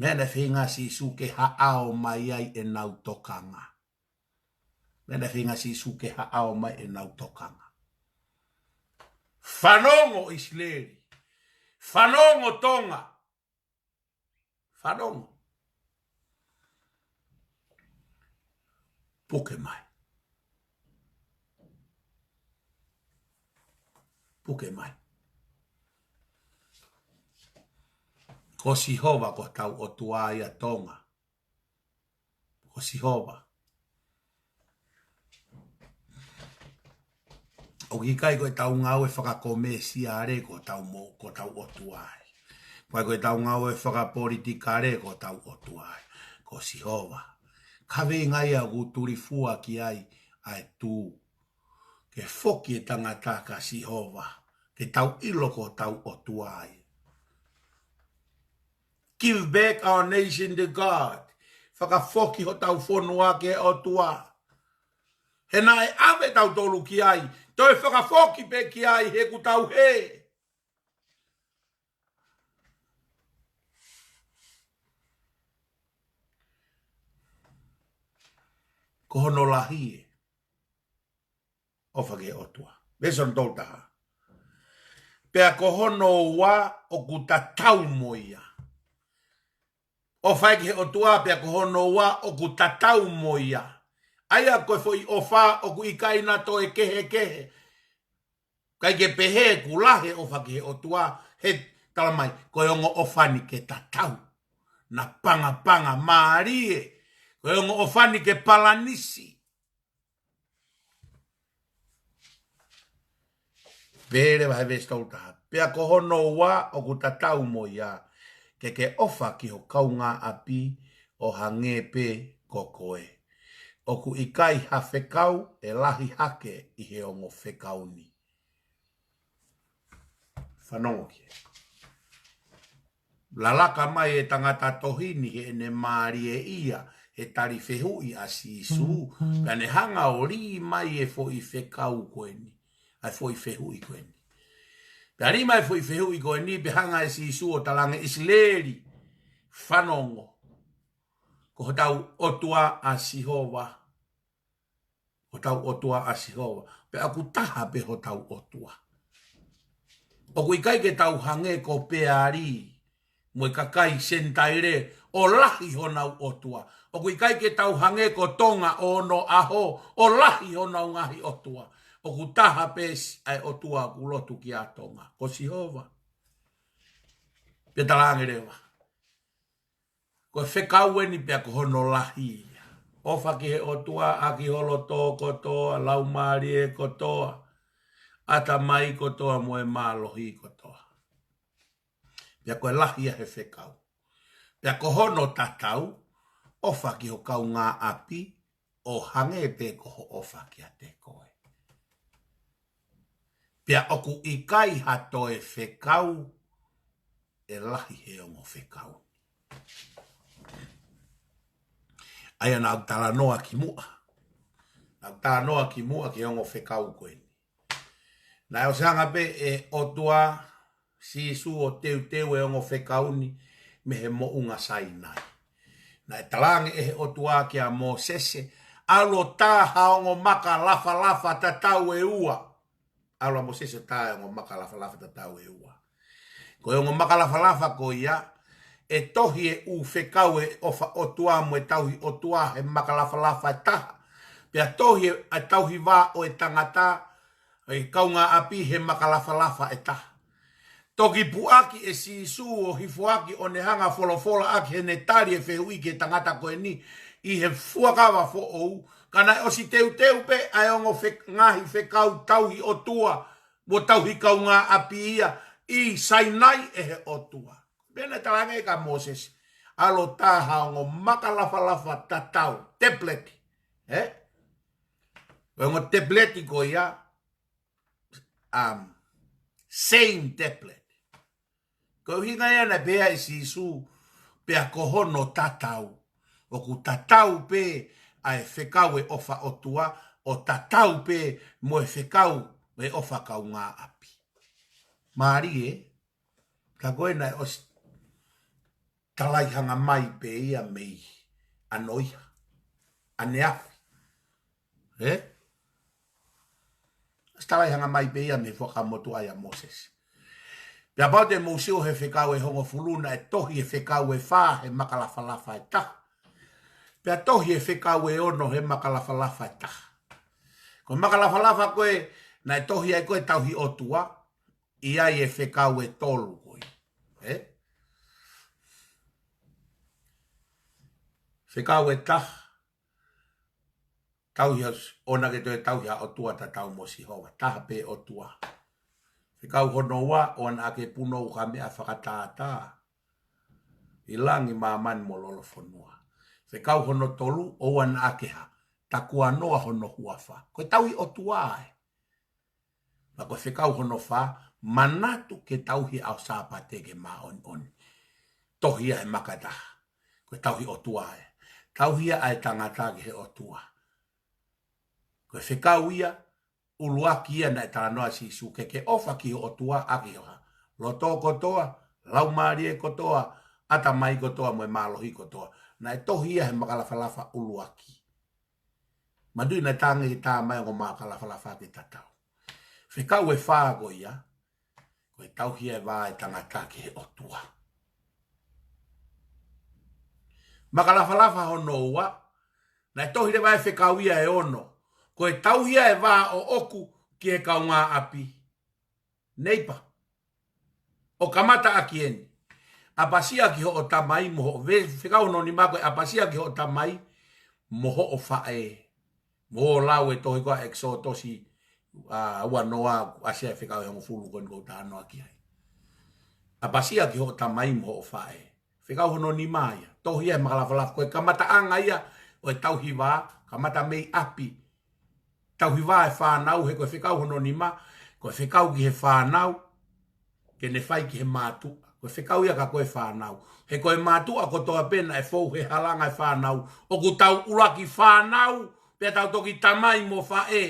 Meʻa naʻe feinga Sīsū ke haʻao mai ai ʻenau tokanga. Meʻa naʻe feinga Sīsū ke haʻao mai ʻenau tokanga. Fanongo ʻIsileli. Fanongo Tonga. Fanongo. Puke mai. Puke mai. Ko Sihova ko hotau ʻOtua ia Tonga. Ko Sihova. ʻOku ʻikai ko ʻetau ngāue fakakomēsiale ko hotau mo-, ko hotau ʻOtua ia. ʻIkai ko ʻetau ngāue fakapolitikale ko hotau ʻOtua ia. Ko Sihova. Kaveinga ia ʻoku tulifua ki ai ʻa e tū. Ke foki e tangata kia Sihova. Ke tau ʻilo ko hotau ʻOtua ia. Give back our nation to God. Fakafoki hotau fonua ki he ʻOtua. He naʻe ʻave tautolu ki ai. Toe fakafoki pē ki ai he ʻoku tau hē. Ko hono lahi e ʻofa ki he ʻOtua. Veesi hono tolu taha. Pea ko hono ua ʻoku tatau mo ia. ʻOfa ki he ʻOtua, pea ko hono ua ʻoku tatau mo ia. ʻA ia ko e foʻi ʻofa ʻoku ʻikai na toe kehekehe. ʻIkai ke pehē ʻoku lahi e ʻofa ki he ʻOtua, he tala mai, ko e ongo ʻofa ni ke tatau. Na pangapanga mālie, ko e ongo ʻofa ni ke palanisi. Pele vahe veesi tolu taha. Pea ko hono ua ʻoku tatau mo ia, ke ke ʻofa ki ho kaungāʻapi ʻo hangē pē ko koe. ʻOku ʻikai ha fekau ʻe lahi hake ʻi he ongo fekau ni. Fanongo ki he. Lalaka mai e tangata tohi ni heʻene mālieʻia he tali fehuʻi ʻa Sīsū. Pea ne hanga ʻo lī mai e foʻi fekau ko eni. ʻA e foʻi fehuʻi ko eni. Pea lī mai e foʻi fehuʻi ko eni pea hanga ʻe Sīsū ʻo talaange ʻIsileli. Fanongo. Ko hotau ʻOtua ʻa Sihova. Hotau ʻOtua ʻa Sihova. Pea ʻoku taha pē hotau ʻOtua. ʻOku ʻikai ke tau hangē ko Peali, mo e kakai Senitaile, ʻo lahi honau ʻotua. ʻOku ʻikai ke tau hangē ko Tonga ʻo Onoʻaho, ʻo lahi honau ngaahi ʻotua. ʻOku taha pē si-, ʻa e ʻOtua ʻoku lotu kia Tonga. Ko Sihova. Pea talaange leva. Ko e fekau eni pea ko hono lahi ia. ʻOfa ki he ʻOtua ʻaki ho loto kotoa, laumālie kotoa, ʻatamai kotoa mo e mālohi kotoa. Pea ko e lahi ia he fekau. Pea ko hono tatau, ʻofa ki ho kaungāʻapi, ʻo hangē pē ko hoʻo ʻofa kiate koe. Pea ʻoku ʻikai ha toe fekau ʻe lahi he ongo fekau. ʻA ia naʻa ku talanoa ki muʻa. Naʻa ku talanoa ki muʻa ki he ongo fekau ko eni. Naʻe ʻosi hanga pē ʻe ʻOtua Sīsū ʻo teuteu e ongo fekau ni. mei he moʻunga Sainai. Naʻe talaange ʻe he ʻOtua kia Mōsese, ʻalu ʻo tā ha ongo maka lafalafa tatau ʻe ua. ʻAlu ʻa Mōsese ʻo tā e ongo maka lafalafa tatau ʻe ua. Ko e ongo maka lafalafa ko ia, ʻe tohi e ʻū fekau ʻe ʻofa ʻOtua mo e tauhi ʻOtua he maka lafalafa ʻe taha. Pea tohi e, ʻa e tauhi vā ʻo e tangata, ʻa e kaungāʻapi he maka lafalafa ʻe taha. Toki puʻaki ʻe Sīsū ʻo hifoaki ʻo ne hanga ʻo folofola ʻaki heʻene tali e fehuʻi ki he tangata ko eni ʻi he fuakava foʻou, ka naʻe ʻosi teuteu pē ʻa e ongo fe-, ngaahi fekau tauhi ʻOtua, mo tauhi kaungāʻapi ia ʻi Sainai ʻe he ʻOtua. Pea naʻe talaange kia Mōsese, ʻalu ʻo tā ha ongo maka lafalafa tatau, tablet. Ē? Ko e ongo tablet ko ia, um, same tablet. Ko e ʻuhinga ia naʻe pehē ai ʻe Sīsū, pea ko hono tatau. ʻOku tatau pē ʻa e fekau ʻe ʻofa ʻOtua, ʻo tatau pē mo e fekau ʻe ʻofa kaungāʻapi. Mālie, ka ko e naʻe ʻosi talaihanga mai pē ia mei ʻanoiha, ʻaneafi. Ē? ʻOsi talaihanga mai pē ia mei he fuakava motuʻa ʻia Mōsese. Pea kapau te mou sio he fekau ʻe hongofulu naʻe tohi e fekau ʻe fā he maka lafalafa ʻe taha. Pea tohi e fekau ʻe ono he maka lafalafa ʻe taha. Ko e maka lafalafa ko ē naʻe tohi ai ko e tauhi ʻOtua, ʻi ai e fekau ʻe tolu ko ē. Ē? Fekau ʻe taha, tauhi ʻa, ʻoua naʻa ke toe tauhi ha ʻotua tatau mo Sihova, taha pē ʻOtua. Fekau hono ua, ʻoua naʻa ke punou ha meʻa fakatātā ʻi langi, māmani mo lolofonua. Fekau hono tolu, ʻoua naʻa ke hā, takuanoa hono huafa. Ko e tauhi ʻOtua ē. Pea ko e fekau hono fā, manatu ke tauhi ʻa e ʻaho Sāpate ke māʻoniʻoni. Tohi ia he maka ʻe taha. Ko e tauhi ʻOtua ē. Tauhi ia ʻa e tangata ki he ʻOtua. Ko e fekau ia ʻuluaki ia naʻe talanoa Sīsū ke ke ʻofa ki ho ʻOtua ʻaki ho hā, loto kotoa, laumālie kotoa, ʻatamai kotoa mo e mālohi kotoa. Naʻe tohi ia he maka lafalafa ʻuluaki. Manatuʻi naʻe talaange ke tā mai ongo maka lafalafa ke tatau. Fekau ʻe fā ko ia, ko e tauhi e vā e tangata ki he ʻOtua. Maka lafalafa hono ua, naʻe tohi leva e fekau ia ʻe ono. Ko e tauhi e vā ʻoʻoku ki he kaungāʻapi. Neighbor. ʻO kamata ʻaki eni. ʻApasia ki hoʻo tamai mo hoʻo ve-, fekau hono nima ko e ʻapasia ki hoʻo tamai mo hoʻo faʻē. Mou lau e tohi ko ē ʻEkisotosi, ʻa, ua noa, ʻasi ai e fekau ʻe hongofulu ko eni ʻoku ou talanoa ki ai. ʻApasia ki hoʻo tamai mo hoʻo faʻē. Fekau hono nima ia. Tohi ia he maka lafalafa. Ko e kamataʻanga ia ʻo e tauhi vā, kamata mei ʻapi. Tauhi vā e fānau, he ko e fekau hono nima, ko e fekau ki he fānau, ke ne fai ki he mātuʻa. Ko e fekau ia kia koe fānau. He ko e mātuʻa kotoa pē naʻe fou he halanga e fānau. ʻOku tau ʻuluaki fānau, pea tau toki tamai mo faʻē.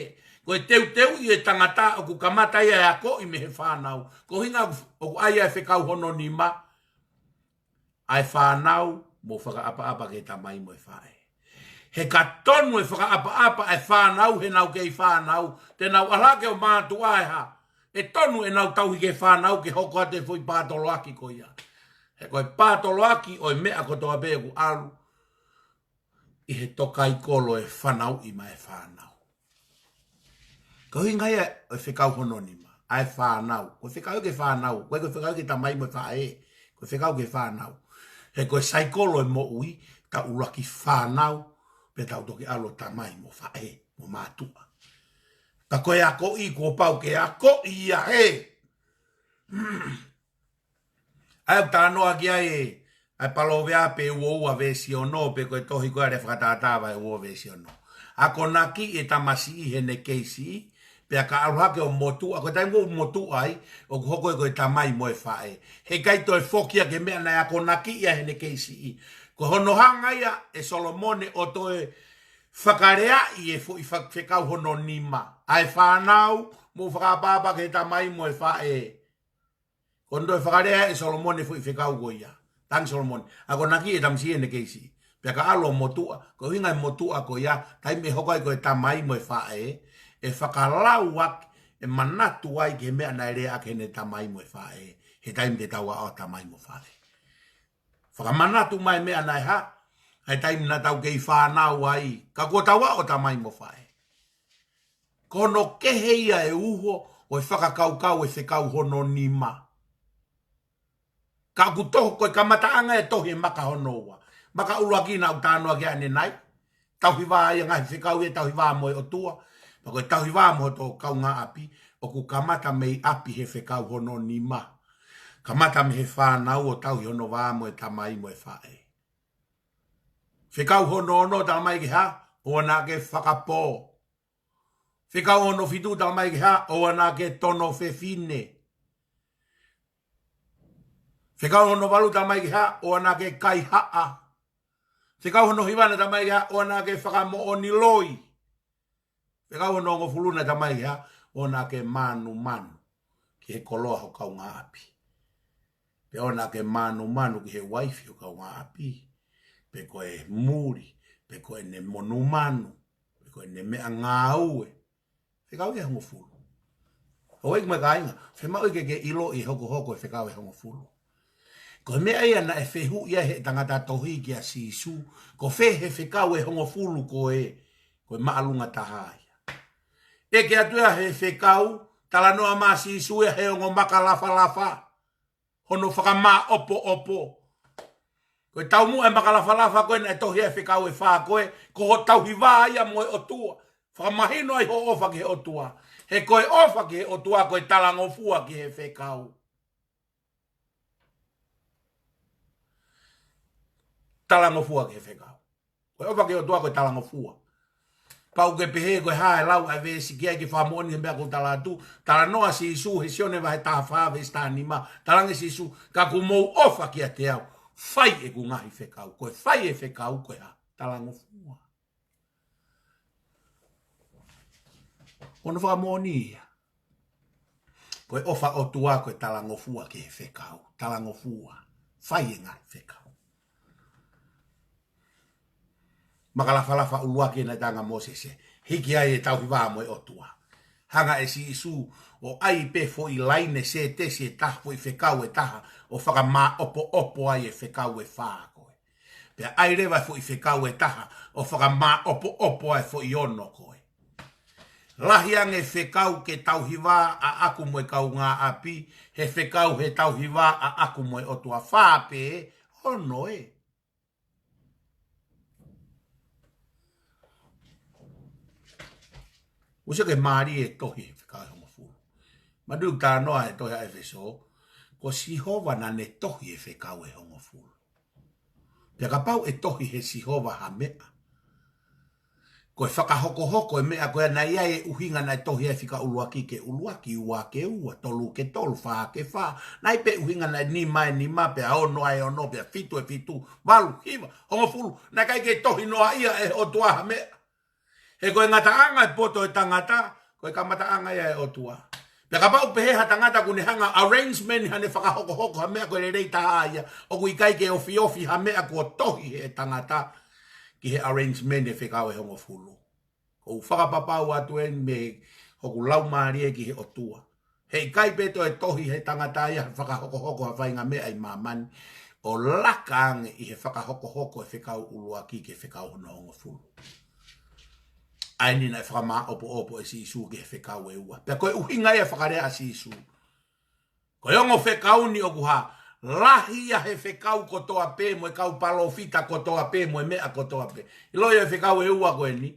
Ko e teuteuʻi e tangata ʻoku kamata ia e akoʻi mei he fānau. Ko e ʻuhinga ʻoku ʻai ai e fekau hono nima, ʻa e fānau, mou fakaʻapaʻapa ki he tamai mo e faʻē. He ka tonu e fakaʻapaʻapa ʻa e fānau heʻenau kei fānau, te nau ʻalu hake ʻo mātuʻa ʻe hā, ʻe tonu ʻenau tauhi ki he fānau ke hoko atu e foʻi pātoloaki ko ia. He ko e pātoloaki ʻo e meʻa kotoa pē ʻoku ʻalu ʻi he tokaikolo e fānau ʻi mai e fānau. Ko e ʻuhinga ia ʻo e fekau hono nima, ʻa e fānau. Ko e fekau ki he fānau, ko e, ko e fekau ki he tamai mo e faʻē, ko e fekau ki he fānau. He ko e saikolo e moʻui, tau ʻuluaki fānau, pea tau toki ʻalu ʻo tamai mo faʻē, mo mātuʻa. Ka ko e akoʻi, kuo pau ke akoʻi ia ē. ʻA ia ʻoku talanoa ki ai e, ʻa e Palōveape uo ua veesi ono, pe ko e tohi ko ē ʻa e Lea Fakatātā vahe uo veesi ono. Akonakiʻi e tamasiʻi heʻene kei siʻi, pea ka ʻalu hake ʻo motuʻa, ko e taimi ʻoku motuʻa ai, ʻoku hoko ia ko e tamai mo e faʻē. Heʻikai toe foki ia ki he meʻa naʻe akonakiʻi ai heʻene kei siʻi. Ko hono hanga ia ʻe Solomone ʻo toe fakaleaʻi e foʻi fa-, fekau hono nima. ʻA e fānau, mou fakaʻapaʻapa ki he tamai mo e faʻē. Ko hono toe fakalea ʻe Solomone foʻi fekau ko ia. Tangi Solomone, akonaki e tamasiʻi ʻene kei siʻi. Pea ka ʻalu ʻo motuʻa, ko e ʻuhinga e motuʻa ko ia, taimi ʻe hoko ai ko e tamai mo e faʻē, ʻe fakalau ʻaki, ʻe manatu ai ki he meʻa naʻe lea ʻaki ʻe heʻene tamai mo e faʻē, he taimi te tau aʻu ʻo tamai mo faʻē. Fakamanatu mai e meʻa naʻe hā, ʻa e taimi naʻa tau kei fānau ai, ka kuo tau aʻu ʻo tamai mo faʻē. Ko hono kehe ia e uho, ʻo e fakakaukau e fekau hono nima. Ka ʻoku toho ko e kamataʻanga e tohi e maka hono ua. Maka ʻuluaki naʻa ku talanoa ki ai ʻanenai. Tauhi vā ia ngaahi fekau ia tauhi vā mo e ʻOtua. Pea ko e tauhi vā mo hoto kaungāʻapi. ʻOku kamata mei ʻapi he fekau hono nima. Kamata mei he fānau ʻo tauhi hono vā mo e tamai mo e faʻē. Fekau hono ono talamai ke hā, ʻoua naʻa ke fakapō. Fekau hono fitu talamai ke hā, ʻoua naʻa ke tono fefine. Fekau hono valu talamai ke hā, ʻoua naʻa ke kaihaʻa. Fekau hono hiva naʻe talamai ke hā, ʻoua naʻa ke fakamoʻoni loi. Fekau hono hongofulu naʻe talamai ke hā, ʻoua naʻa ke manumanu ki he koloa ho kaungāʻapi. Pe ʻoua naʻa ke manumanu ki he uaifi ho kaungāʻapi. Pe ko e muli, pe ko ʻene monumanu, pe ko ʻene meʻangāue. Fekau ia ʻe hongofulu. ʻOku ʻi ai mo e kāinga, fiemaʻu ke ke ʻiloʻi e hokohoko e fekau ʻe hongofulu. Ko e meʻa ia naʻe fehuʻi ai he tangata tohi kia Sīsū, ko fē he fekau ʻe hongofulu ko ē, ko e māʻolunga taha ia. ʻEke atu ia he fekau, talanoa mai Sīsū ia he ongo maka lafalafa. Hono fakamāʻopoʻopo. Ko e taumuʻa e maka lafalafa ko ē naʻe tohi ai e fekau ʻe fā ko ē, ko hoʻo tauhi vā ia mo e ʻOtua. Fakamahino ai hoʻo ʻofa ki he ʻOtua. He ko e ʻofa ki he ʻOtua ko e talangofua ki he fekau. Talangofua ki he fekau. Ko e ʻofa ki he ʻOtua ko e talangofua. Pau ke pehē ko e hā e lau ʻa e veesi ki ai ke fakamoʻoni he meʻa ʻoku ou tala atu. Talanoa Sīsū he Sione vahe taha fā veesi taha nima. Talaange Sīsū, ka kuo mou ʻofa kiate au, fai ʻeku ngaahi fekau. Ko e fai e fekau ko e hā? Talangofua. Ko hono fakamoʻoni ia. Ko e ʻofa ʻOtua ko e talangofua ki he fekau. Talangofua. Fai e ngaahi fekau. Maka lafalafa ʻuluaki naʻe tala ange ʻe Mōsese. Hiki ai e tauhi vā mo e ʻOtua. Hanga ʻe Sīsū ʻo ʻai pē foʻi laine sētesi ʻe taha, foʻi fekau ʻe taha, ʻo fakamāʻopoʻopo ai e fekau ʻe fā ko ē. Pea ʻai leva e foʻi fekau ʻe taha, ʻo fakamāʻopoʻopo ai e foʻi ono ko ē. Lahi ange fekau ke tauhi vā ʻaʻaku mo e kaungāʻapi, he fekau he tauhi vā ʻaʻaku mo e ʻOtua. Fā pē, ono ē. Uso ke mālie e tohi he fekau ʻe hongofulu. Mātuʻaki talanoa he tohi ʻa ʻEfesō, ko Sihova naʻa ne tohi e fekau ʻe hongofulu. Pea kapau ʻe tohi he Sihova ha meʻa, ko e fakahokohoko e meʻa ko ē naʻe ʻi ai e ʻuhinga naʻe tohi ai e fika ʻuluaki ke ʻuluaki, ua ke ua, tolu ke tolu, fā ke fā. Naʻe ʻi ai pē ʻuhinga naʻe nima ʻe nima, pea ono ʻe ono, pea fitu ʻe fitu, valu, hiva, hongofulu. Naʻe ʻikai ke tohi noaʻia ʻe he ʻOtua ha meʻa. He ko e ngataʻanga e poto e tangata, ko e kamataʻanga ia e ʻOtua. Pea kapau pehē ha tangata kuo ne hanga arrangement haʻane fakahokohoko ha meʻa ko e lelei taha ia, ʻoku ʻikai ke ofiofi ha meʻa kuo tohi he tangata ki he arrangement e fekau ʻe hongofulu. ʻOku ou fakapapau atu eni mei hoku laumālie ki he ʻOtua. He ʻikai pē toe tohi he tangata ia ha fakahokohoko ha faʻahinga meʻa ʻi māmani, ʻo laka ange ʻi he fakahokohoko e fekau ʻuluaki ki he fekau hono hongofulu. ʻA eni naʻe fakamāʻopoʻopo ʻe Sīsū ki he fekau ʻe ua. Pea ko e ʻuhinga ia e fakalea ʻa Sīsū. Ko e ongo fekau ni ʻoku hā, lahi ia he fekau kotoa pē, mo e kau palōfita kotoa pē, mo e meʻa kotoa pē. ʻIlo ia e fekau ʻe ua ko eni.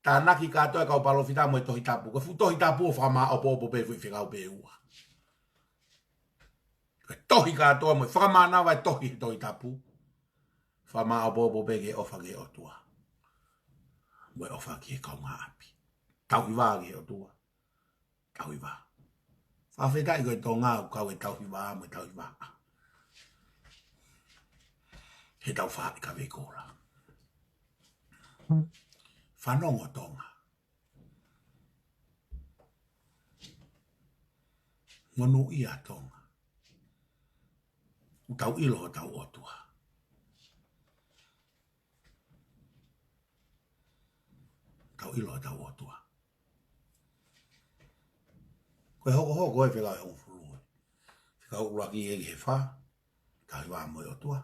Tānaki kātoa e kau palōfita mo e Tohi Tapu. Ko e fuʻu Tohi Tapu ʻoku fakamāʻopoʻopo pē foʻi fekau pē ʻe ua. Ko e tohi kātoa mo e fakamānava e tohi he Tohi Tapu. Fakamāʻopoʻopo pē ki he ʻofa ki he ʻOtua. Mo e ʻofa ki he kaungāʻapi. Tauhi vā ki he ʻOtua. Tauhi vā. Fakafetaʻi ko e Tonga ʻoku kau e tauhi vā mo e tauhi vā. He tau fā i ka veikola. Fanongo Tonga. Monūʻia Tonga. Tau ʻilo hotau ʻOtua. Tau ʻilo hotau ʻOtua. Ko e hokohoko ʻo e fekau ʻe hongofulu. Fekau ʻuluaki ʻe ki he fā, tauhi vā mo e ʻOtua.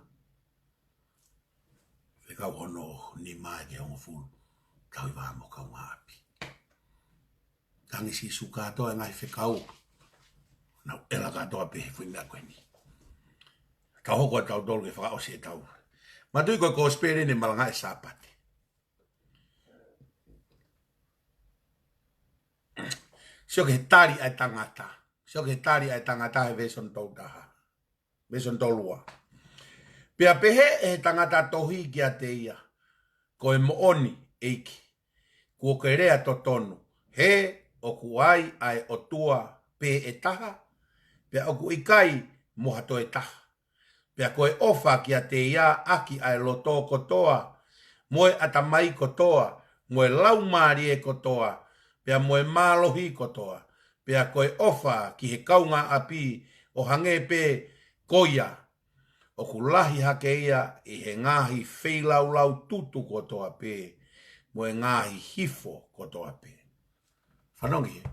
Fekau hono nima ʻe ki he hongofulu, tauhi vā mo e kaungāʻapi. Tangi Sīsū kātoa e ngaahi fekau. Nau ʻela kātoa pē he foʻi meʻa ko eni. Tau hoko ʻa tautolu ke fakaʻosi ʻetau. Manatuʻi ko e kosipeli ʻe malanga ʻi he Sāpate. Sio ki he tali ʻa e tangata. Sio ki he tali ʻa e tangata he veesi hono tolu taha. Veesi hono tolu ua. Pea pehē ʻe he tangata tohi kiate ia, ko e moʻoni, ʻEiki, kuo ke lea totonu, he ʻoku ai ʻa e ʻOtua pē ʻe taha, pea ʻoku ʻikai mo ha toe taha. Pea ko e ʻofa kiate ia ʻaki ʻa e loto kotoa, mo e ʻatamai kotoa, mo e laumālie kotoa, pea mo e mālohi kotoa, pea ko e ʻofa ki he kaungāʻapi ʻo hangē pē ko ia. ʻOku lahi hake ia ʻi he ngaahi feilaulau tutu kotoa pē, mo e ngaahi hifo kotoa pē. Fanongo ki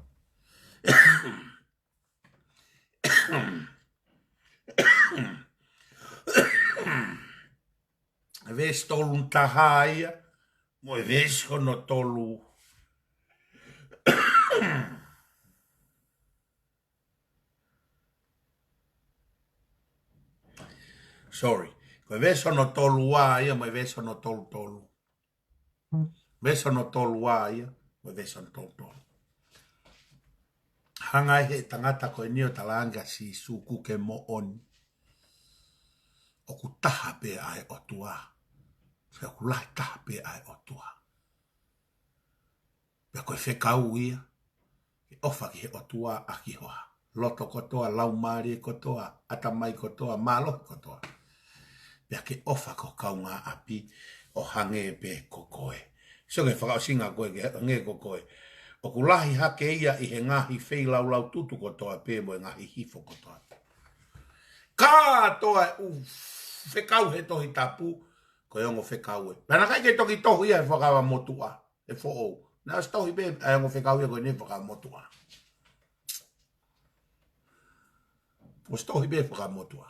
he veesi tolu taha ia, mo e veesi hono tolu. Sorry. Ko e veesi hono tolu ua ia, mo e veesi hono tolu tolu. Veesi hono tolu ua ia, mo e veesi hono tolu tolu. Hanga ʻe he tangata ko eni ʻo talaange kia Sīsū, ʻoku ke moʻoni. ʻOku taha pē ʻa e ʻOtua. Pea ʻoku lahi taha pē ʻa e ʻOtua. Pea ko e fekau ia, ke ʻofa ki he ʻOtua ʻaki ho loto kotoa, laumālie kotoa, ʻatamai kotoa, mālohi kotoa. Pea ke ʻofa ki ho kaungāʻapi ʻo hangē pē ko koe. Sio ki he fakaʻosinga ko ē, ke hangē ko koe. ʻOku lahi hake ia ʻi he ngaahi feilaulau tutu kotoa pē mo e ngaahi hifo kotoa pē. Kātoa e ʻū fekau he Tohi Tapu, ko e ongo fekau ē. Pea naʻe ʻikai ke toki tohi ia he Fuakava Motuʻa, he foʻou. Naʻe ʻosi tohi pē ʻa e ongo fekau ia ko eni he Fuakava Motuʻa. ʻOsi tohi pē Fuakava Motuʻa.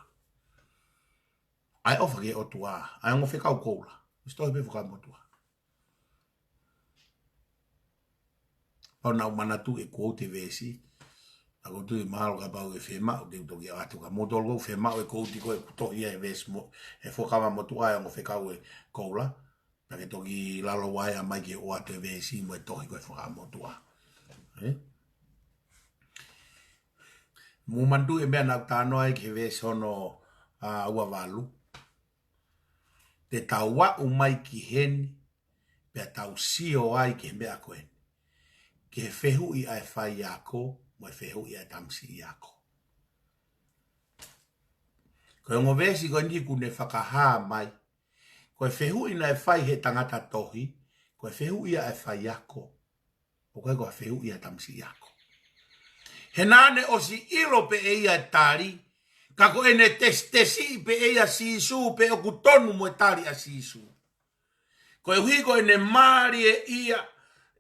ʻA e ʻofa ki he ʻOtua, ʻa e ongo fekau koula. ʻOsi tohi pē Fuakava Motuʻa. Pau naʻa ku manatuʻi e quote e veesi. ʻA ko tu i mahalo kapau ʻe fiemaʻu te u toki ʻatu ka mo tolu ko fiemaʻu e quote ko e kutohi e veesi mo, e Fuakava Motuʻa ʻa e ongo fekau ē koula. Pea ke toki lalo ʻa e ʻomai ke ʻoatu e veesi mo e tohi ko e Fuakava Motuʻa. Ē? Mou manatuʻi e meʻa naʻa ku talanoa ai ki he veesi hono, ʻa, ua valu. Te tau aʻu mai ki heni, pea tau sio ai ki he meʻa ko eni. Ki he fehuʻi ʻa e faiako, mo e fehuʻi ʻa e tamasiʻi ako. Ko e ongo veesi ko eni ʻoku ne fakahā mai. Ko e fehuʻi naʻe fai he tangata tohi, ko e fehuʻi ʻa e faiako. ʻOku ʻikai ko ha fehuʻi ʻa e tamasiʻi ako. He naʻa ne ʻosi ʻilo pē ʻe ia e tali, ka ko ʻene tesitesiʻi pē ʻe ia ʻa Sīsū pe ʻoku tonu mo e tali ʻa Sīsū. Koeʻuhi ko ʻene mālieʻia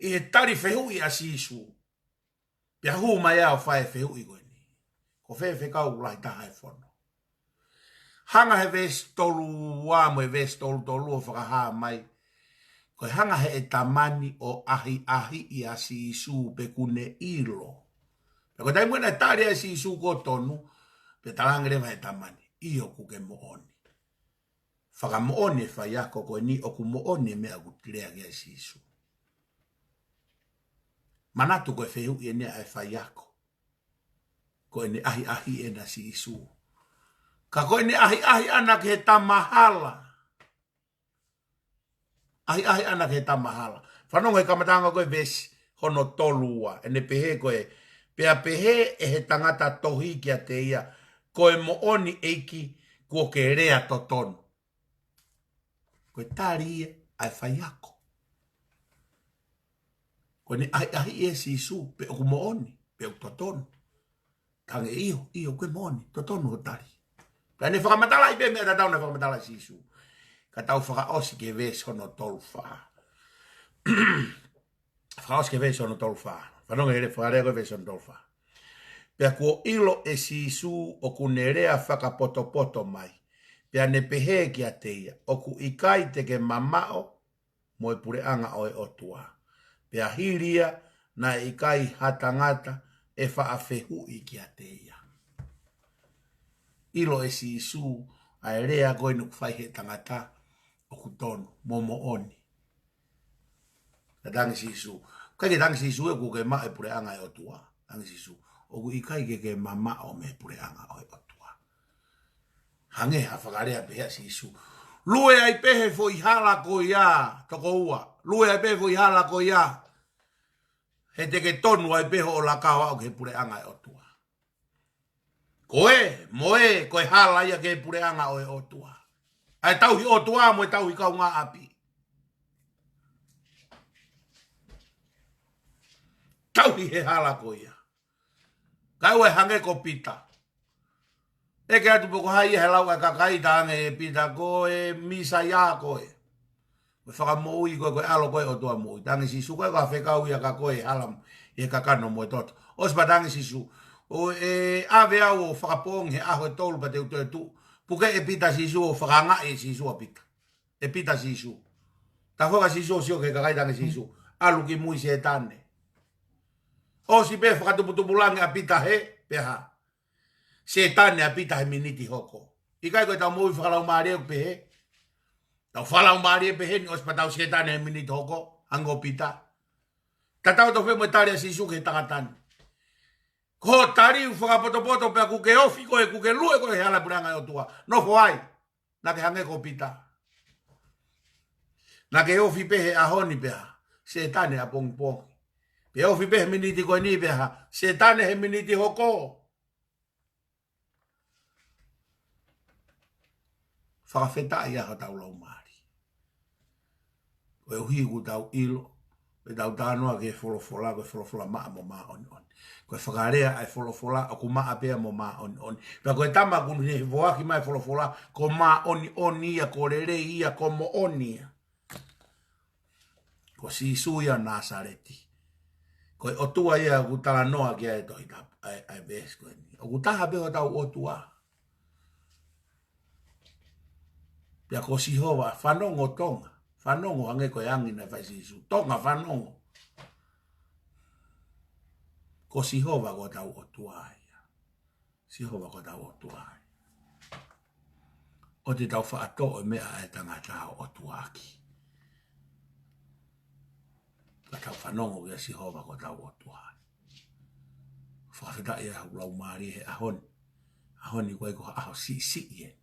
ʻi he tali fehuʻi ʻa Sīsū. Pea hū mai ʻo fai e fehuʻi ko eni. Ko fē fekau ʻoku lahi taha he fono? Hanga he veesi tolu ua mo e veesi tolu tolu ʻo fakahā mai. Ko e hanga heʻe tama ni ʻo ʻahiʻahiʻi ʻa Sīsū pe ʻoku ne ʻilo. Pea ko e taimi ko ē naʻe tali ai ʻa Sīsū kuo tonu, pea talaange leva heʻe tama ni, ʻio ʻoku ke moʻoni. Fakamoʻoni e faiako ko eni ʻoku moʻoni e meʻa ʻoku lea ki ai ʻa Sīsū. Manatu ko e fehuʻi eni ʻa e faiako. Ko ʻene ʻahiʻahiʻi ʻena ʻa Sīsū. Ka ko ʻene ʻahiʻahiʻi ʻana ki he tama hala. ʻAhiʻahiʻi ʻana ki he tama hala. Fanongo he kamataʻanga ko e veesi hono tolu ua. ʻEne pehē ko e, pea pehē ʻe he tangata tohi kiate ia, ko e moʻoni ʻEiki kuo ke lea totonu. Ko e tali ia ʻa e faiako. Ko ʻene ʻahiʻahiʻi ʻe Sīsū, pe ʻoku moʻoni, pe ʻoku totonu. Talaange ʻio, ʻio, ʻoku ke moʻoni, totonu hoʻo tali. Pea ne fakamatalaʻi pē meʻa tatau naʻe fakamatalaʻi ʻe Sīsū. Ka tau fakaʻosi ki he veesi hono tolu fā. Fakaʻosi ki he veesi hono tolu fā. Fanongo he lea fakalea ko e veesi hono tolu fā. Pea kuo ʻilo ʻe Sīsū ʻoku ne lea fakapotopoto mai. Pea ne pehē kiate ia, ʻoku ʻikai te ke mamaʻo mo e puleʻanga ʻo e ʻOtua. Pea hili ia, naʻe ʻikai ha tangata ʻe faʻa fehuʻi kiate ia. ʻIlo ʻe Sīsū ʻa e lea ko eni ʻoku fai he tangata ʻoku tonu mo moʻoni. Ka tangi Sīsū. ʻIkai ke tangi Sīsū ʻoku ke maʻu e puleʻanga ʻo e ʻOtua. Tangi Sīsū. ʻOku ʻikai ke ke mamaʻo mei he puleʻanga ʻo e ʻOtua. Hangē ha fakalea pehē ʻa Sīsū. Lue ai pē he foʻi hala ko ia, tokoua. Lue ai pē he foʻi hala ko ia. He te ke tonu ai pē hoʻo laka ʻo aʻu ki he puleʻanga ʻo e ʻOtua. Ko e, mo e, ko e hala ia ki he puleʻanga ʻo e ʻOtua. ʻA e tauhi ʻOtua mo e tauhi kaungāʻapi. Tauhi he hala ko ia. Kae ʻoua ʻe hangē ko Pita. ʻEke atu pe ko hai ia he lau ʻa e kakai, talaange ʻe Pita ko e Mīsaia koe. Ko e Fakamoʻui koe, ko e ʻAlo koe ʻo e ʻOtua moʻui. Talaange ʻe Sīsū, ʻikai ko ha fekau ia kia koe ʻe hala ʻi he kakano mo e toto. ʻOsi pea talaange ʻe Sīsū, ʻoku ʻave au ʻo fakapoongi he ʻaho ʻe tolu pea te u toe tuʻu. Puke ʻe Pita ʻa Sīsū ʻo fakaangaʻi ʻe Sīsū ʻa Pita. ʻE Pita ʻa Sīsū. Tafoki ʻa Sīsū ʻo sio ki he kakai, talaange ʻe Sīsū, ʻalu ki mui Sētane. ʻOsi pē fakatuputupulangi ʻa Pita he, pea hā. Sētane ʻa Pita he miniti hoko. ʻIkai ko ʻetau moʻui fakalaumālie ʻoku pehē. Tau fakalaumālie pehē ni, ʻosi pea tau Sētane he miniti hoko, hangē ko Pita. Tatau tofu mo e tali ʻa Sīsū ki he tangata ni. Ko hoʻo tali ʻoku fakapotopoto pea ʻoku ke ofi koe, ʻoku ke lue koe he hala puleʻanga ʻo e ʻOtua. Nofo ai. Naʻa ke hangē ko Pita. Naʻa ke ofi pē he ʻaho ni pea hā. Sētane ʻapongipongi. Pea ofi pē he miniti ko eni pea hā. Sētane he miniti hoko. Fakafetaʻi ʻa hotau laumālie. Koeʻuhi ʻoku tau ʻilo, ʻetau talanoa ki he folofola, ko e folofola maʻa mo māʻoniʻoni. Ko e fakalea ʻa e folofola, ʻoku maʻa pea mo māʻoniʻoni. Pea ko e tama ʻoku ne foaki mai e folofola, ko māʻoniʻoni ia, ko lelei ia, ko moʻoni ia. Ko Sīsū ia ʻo Nāsaleti. Ko e ʻOtua ia ʻoku talanoa ki ai e Tohi Tapu, ʻa e, ʻa e veesi ko eni. ʻOku taha pē hotau ʻOtua. Pea ko Sihova, fanongo Tonga. Fanongo hangē ko e angi naʻe fai ʻe Sīsū. Tonga fanongo. Ko Sihova ko hotau ʻOtua ia. Sihova ko hotau ʻOtua ia. ʻOua te tau faʻa toʻo e meʻa ʻa e tangata ʻo ʻotuaʻaki. Ka tau fanongo kia Sihova ko hotau ʻOtua ia. Fakafetaʻi ʻa hoku laumālie he ʻaho ni. ʻAho ni ʻoku ʻikai ko ha ʻaho siʻisiʻi eni.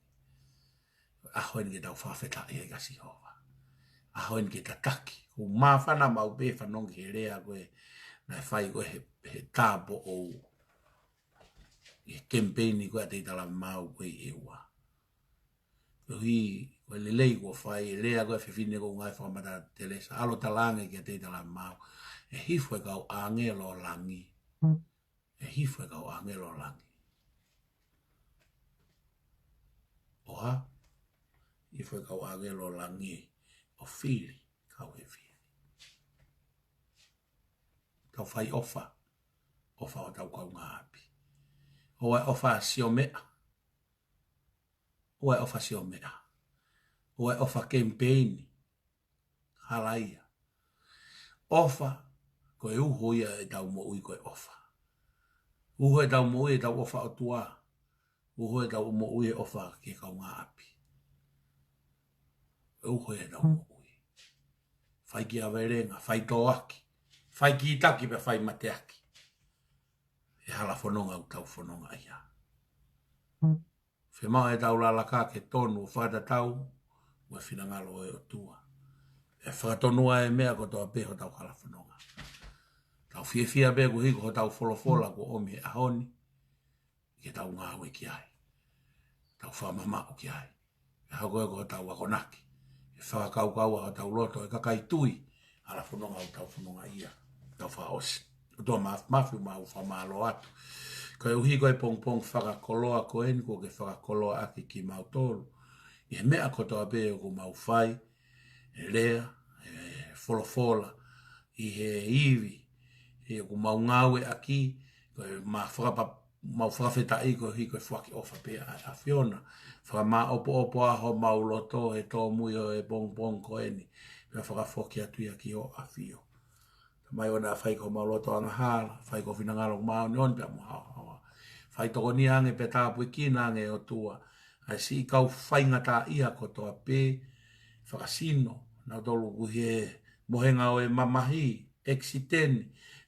ʻAho eni ke tau fakafetaʻi ai kia Sihova. ʻAho eni ke tataki. ʻOku māfana maʻu pē fanongo ki he lea ko ē naʻe fai ko ē he, he tāupoʻou. ʻI he kemipeini ko ē ʻa Teitei Talavimau ko ē ʻi ʻEua. Koeʻuhi, ko e lelei kuo fai, e lea ko ē ʻa e fefine ko ē ʻoku ngāue fakamatala Telesa, ʻalu ʻo talaange kia Teitei Talavimau, ʻe hifo e kau ʻāngelo ʻo langi. ʻE hifo e kau ʻāngelo ʻo langi. ʻO hā? Hifo e kau ʻāngelo ʻo langi ʻo fili kau hēvani. Tau fai ʻofa, ʻofa hotau kaungāʻapi. ʻOua ʻe ʻofa siomeʻa. ʻOua ʻe ʻofa siomeʻa. ʻOua ʻe ʻofa kemipeini. Hala ia. ʻOfa, ko e uho ia ʻetau moʻui ko e ʻofa. Uho ʻetau moʻui ʻetau ʻofa ʻOtua. Uho ʻetau moʻui e ʻofa ki he kaungāʻapi. Ko e uho ia ʻetau moʻui. Fai kiʻi avelenga, fai tōʻaki, fai kītaki pea fai mateaki. ʻE hala fononga ʻoku tau fononga ia. Fiemaʻu ʻetau lalaka ke tonu ʻo fakatatau mo e finangalo ʻo e ʻOtua. ʻE fakatonu ai e meʻa kotoa pē hotau hala fononga. Tau fiefia pē koeʻuhi ko hotau folofola kuo ʻomi he ʻaho ni. Ke tau ngāue ki ai. Tau fakamamaʻu ki ai. ʻE hoko ia ko hotau akonaki. ʻE fakakaukau ʻa hotau loto, ʻe kakai tui. Hala fononga ʻoku tau fononga ia. Tau fakaʻosi. ʻOtua Māfimafi, mau fakamālō atu. Koeʻuhi ko e pongipongi fakakoloa ko eni, kuo ke fakakoloaʻaki kimautolu ʻi he meʻa kotoa pē ʻoku mau fai, ʻe lea, ʻe folofola, ʻi he ivi ʻoku mau ngāueʻaki, ko e mau fakapa-, mau fakafetaʻi koeʻuhi ko e foaki ʻofa pē ʻa e ʻAfiona. Fakamāʻopoʻopo ʻa homau loto he tōmui ʻo e pongipongi ko eni, pea fakafoki atu ia ki hoʻo ʻAfio. Tamai, ʻoua naʻa fai ko homau loto angahala, fai ko ho finangalo ʻoku māʻoniʻoni pea mo haohaoa. Fai tokoni ange pea tāpuekina ange, ʻOtua, ʻa e siʻi kau faingataʻaʻia kotoa pē, fakasino, nautolu ʻoku ʻi he mohenga ʻo e mamahi, ʻekisiteni,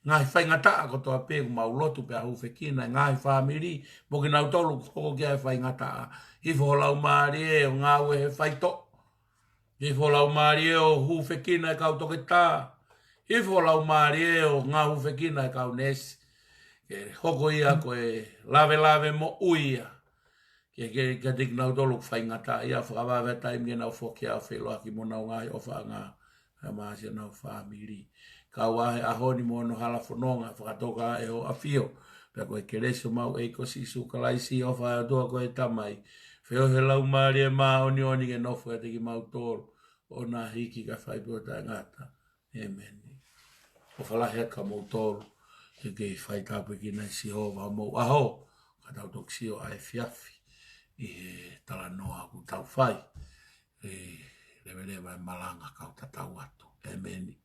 ngaahi faingataʻa kotoa pē ʻoku mau lotu pea hūfekina, ngaahi fāmili, mo kinautolu ʻoku hoko ki ai e faingataʻa. Hifo ho Laumālie ʻo ngāue he faitoʻo. Hifo ho Laumālie ʻo hūfekina e kau toketā. Hifo ho Laumālie ʻo ngāue hūfekina e kau neesi. Ke hoko ia ko e lavelave moʻui ia. Ke, ke, kiate kinautolu ʻoku faingataʻaʻia, fakavave taimi ke nau foki ʻo feʻiloaki mo honau ngaahi ʻofaʻanga, kae ʻumaʻā siʻonau fāmili. Kau ʻa e ʻaho ni mo hono hala fononga, fakatoka ʻe hoʻo ʻAfio. Pea ko e kelesi ʻo homau ʻEiki ko Sīsū Kalaisi, ʻofa ʻa e ʻOtua ko e Tamai, feohi ʻa e Laumālie Māʻoniʻoni ke nofo ʻiate kimautolu, ʻo na hiki kae fai pē ʻo taʻengata. ʻĒmeni. ʻOfa lahi atu kia moutolu, ke ke fai tāpuekina ʻe Sihova homou ʻaho, ka tau toki sio ʻaefiafi ʻi he talanoa ʻoku tau fai, ʻe leveleva e malanga kau tatau atu. ʻĒmeni.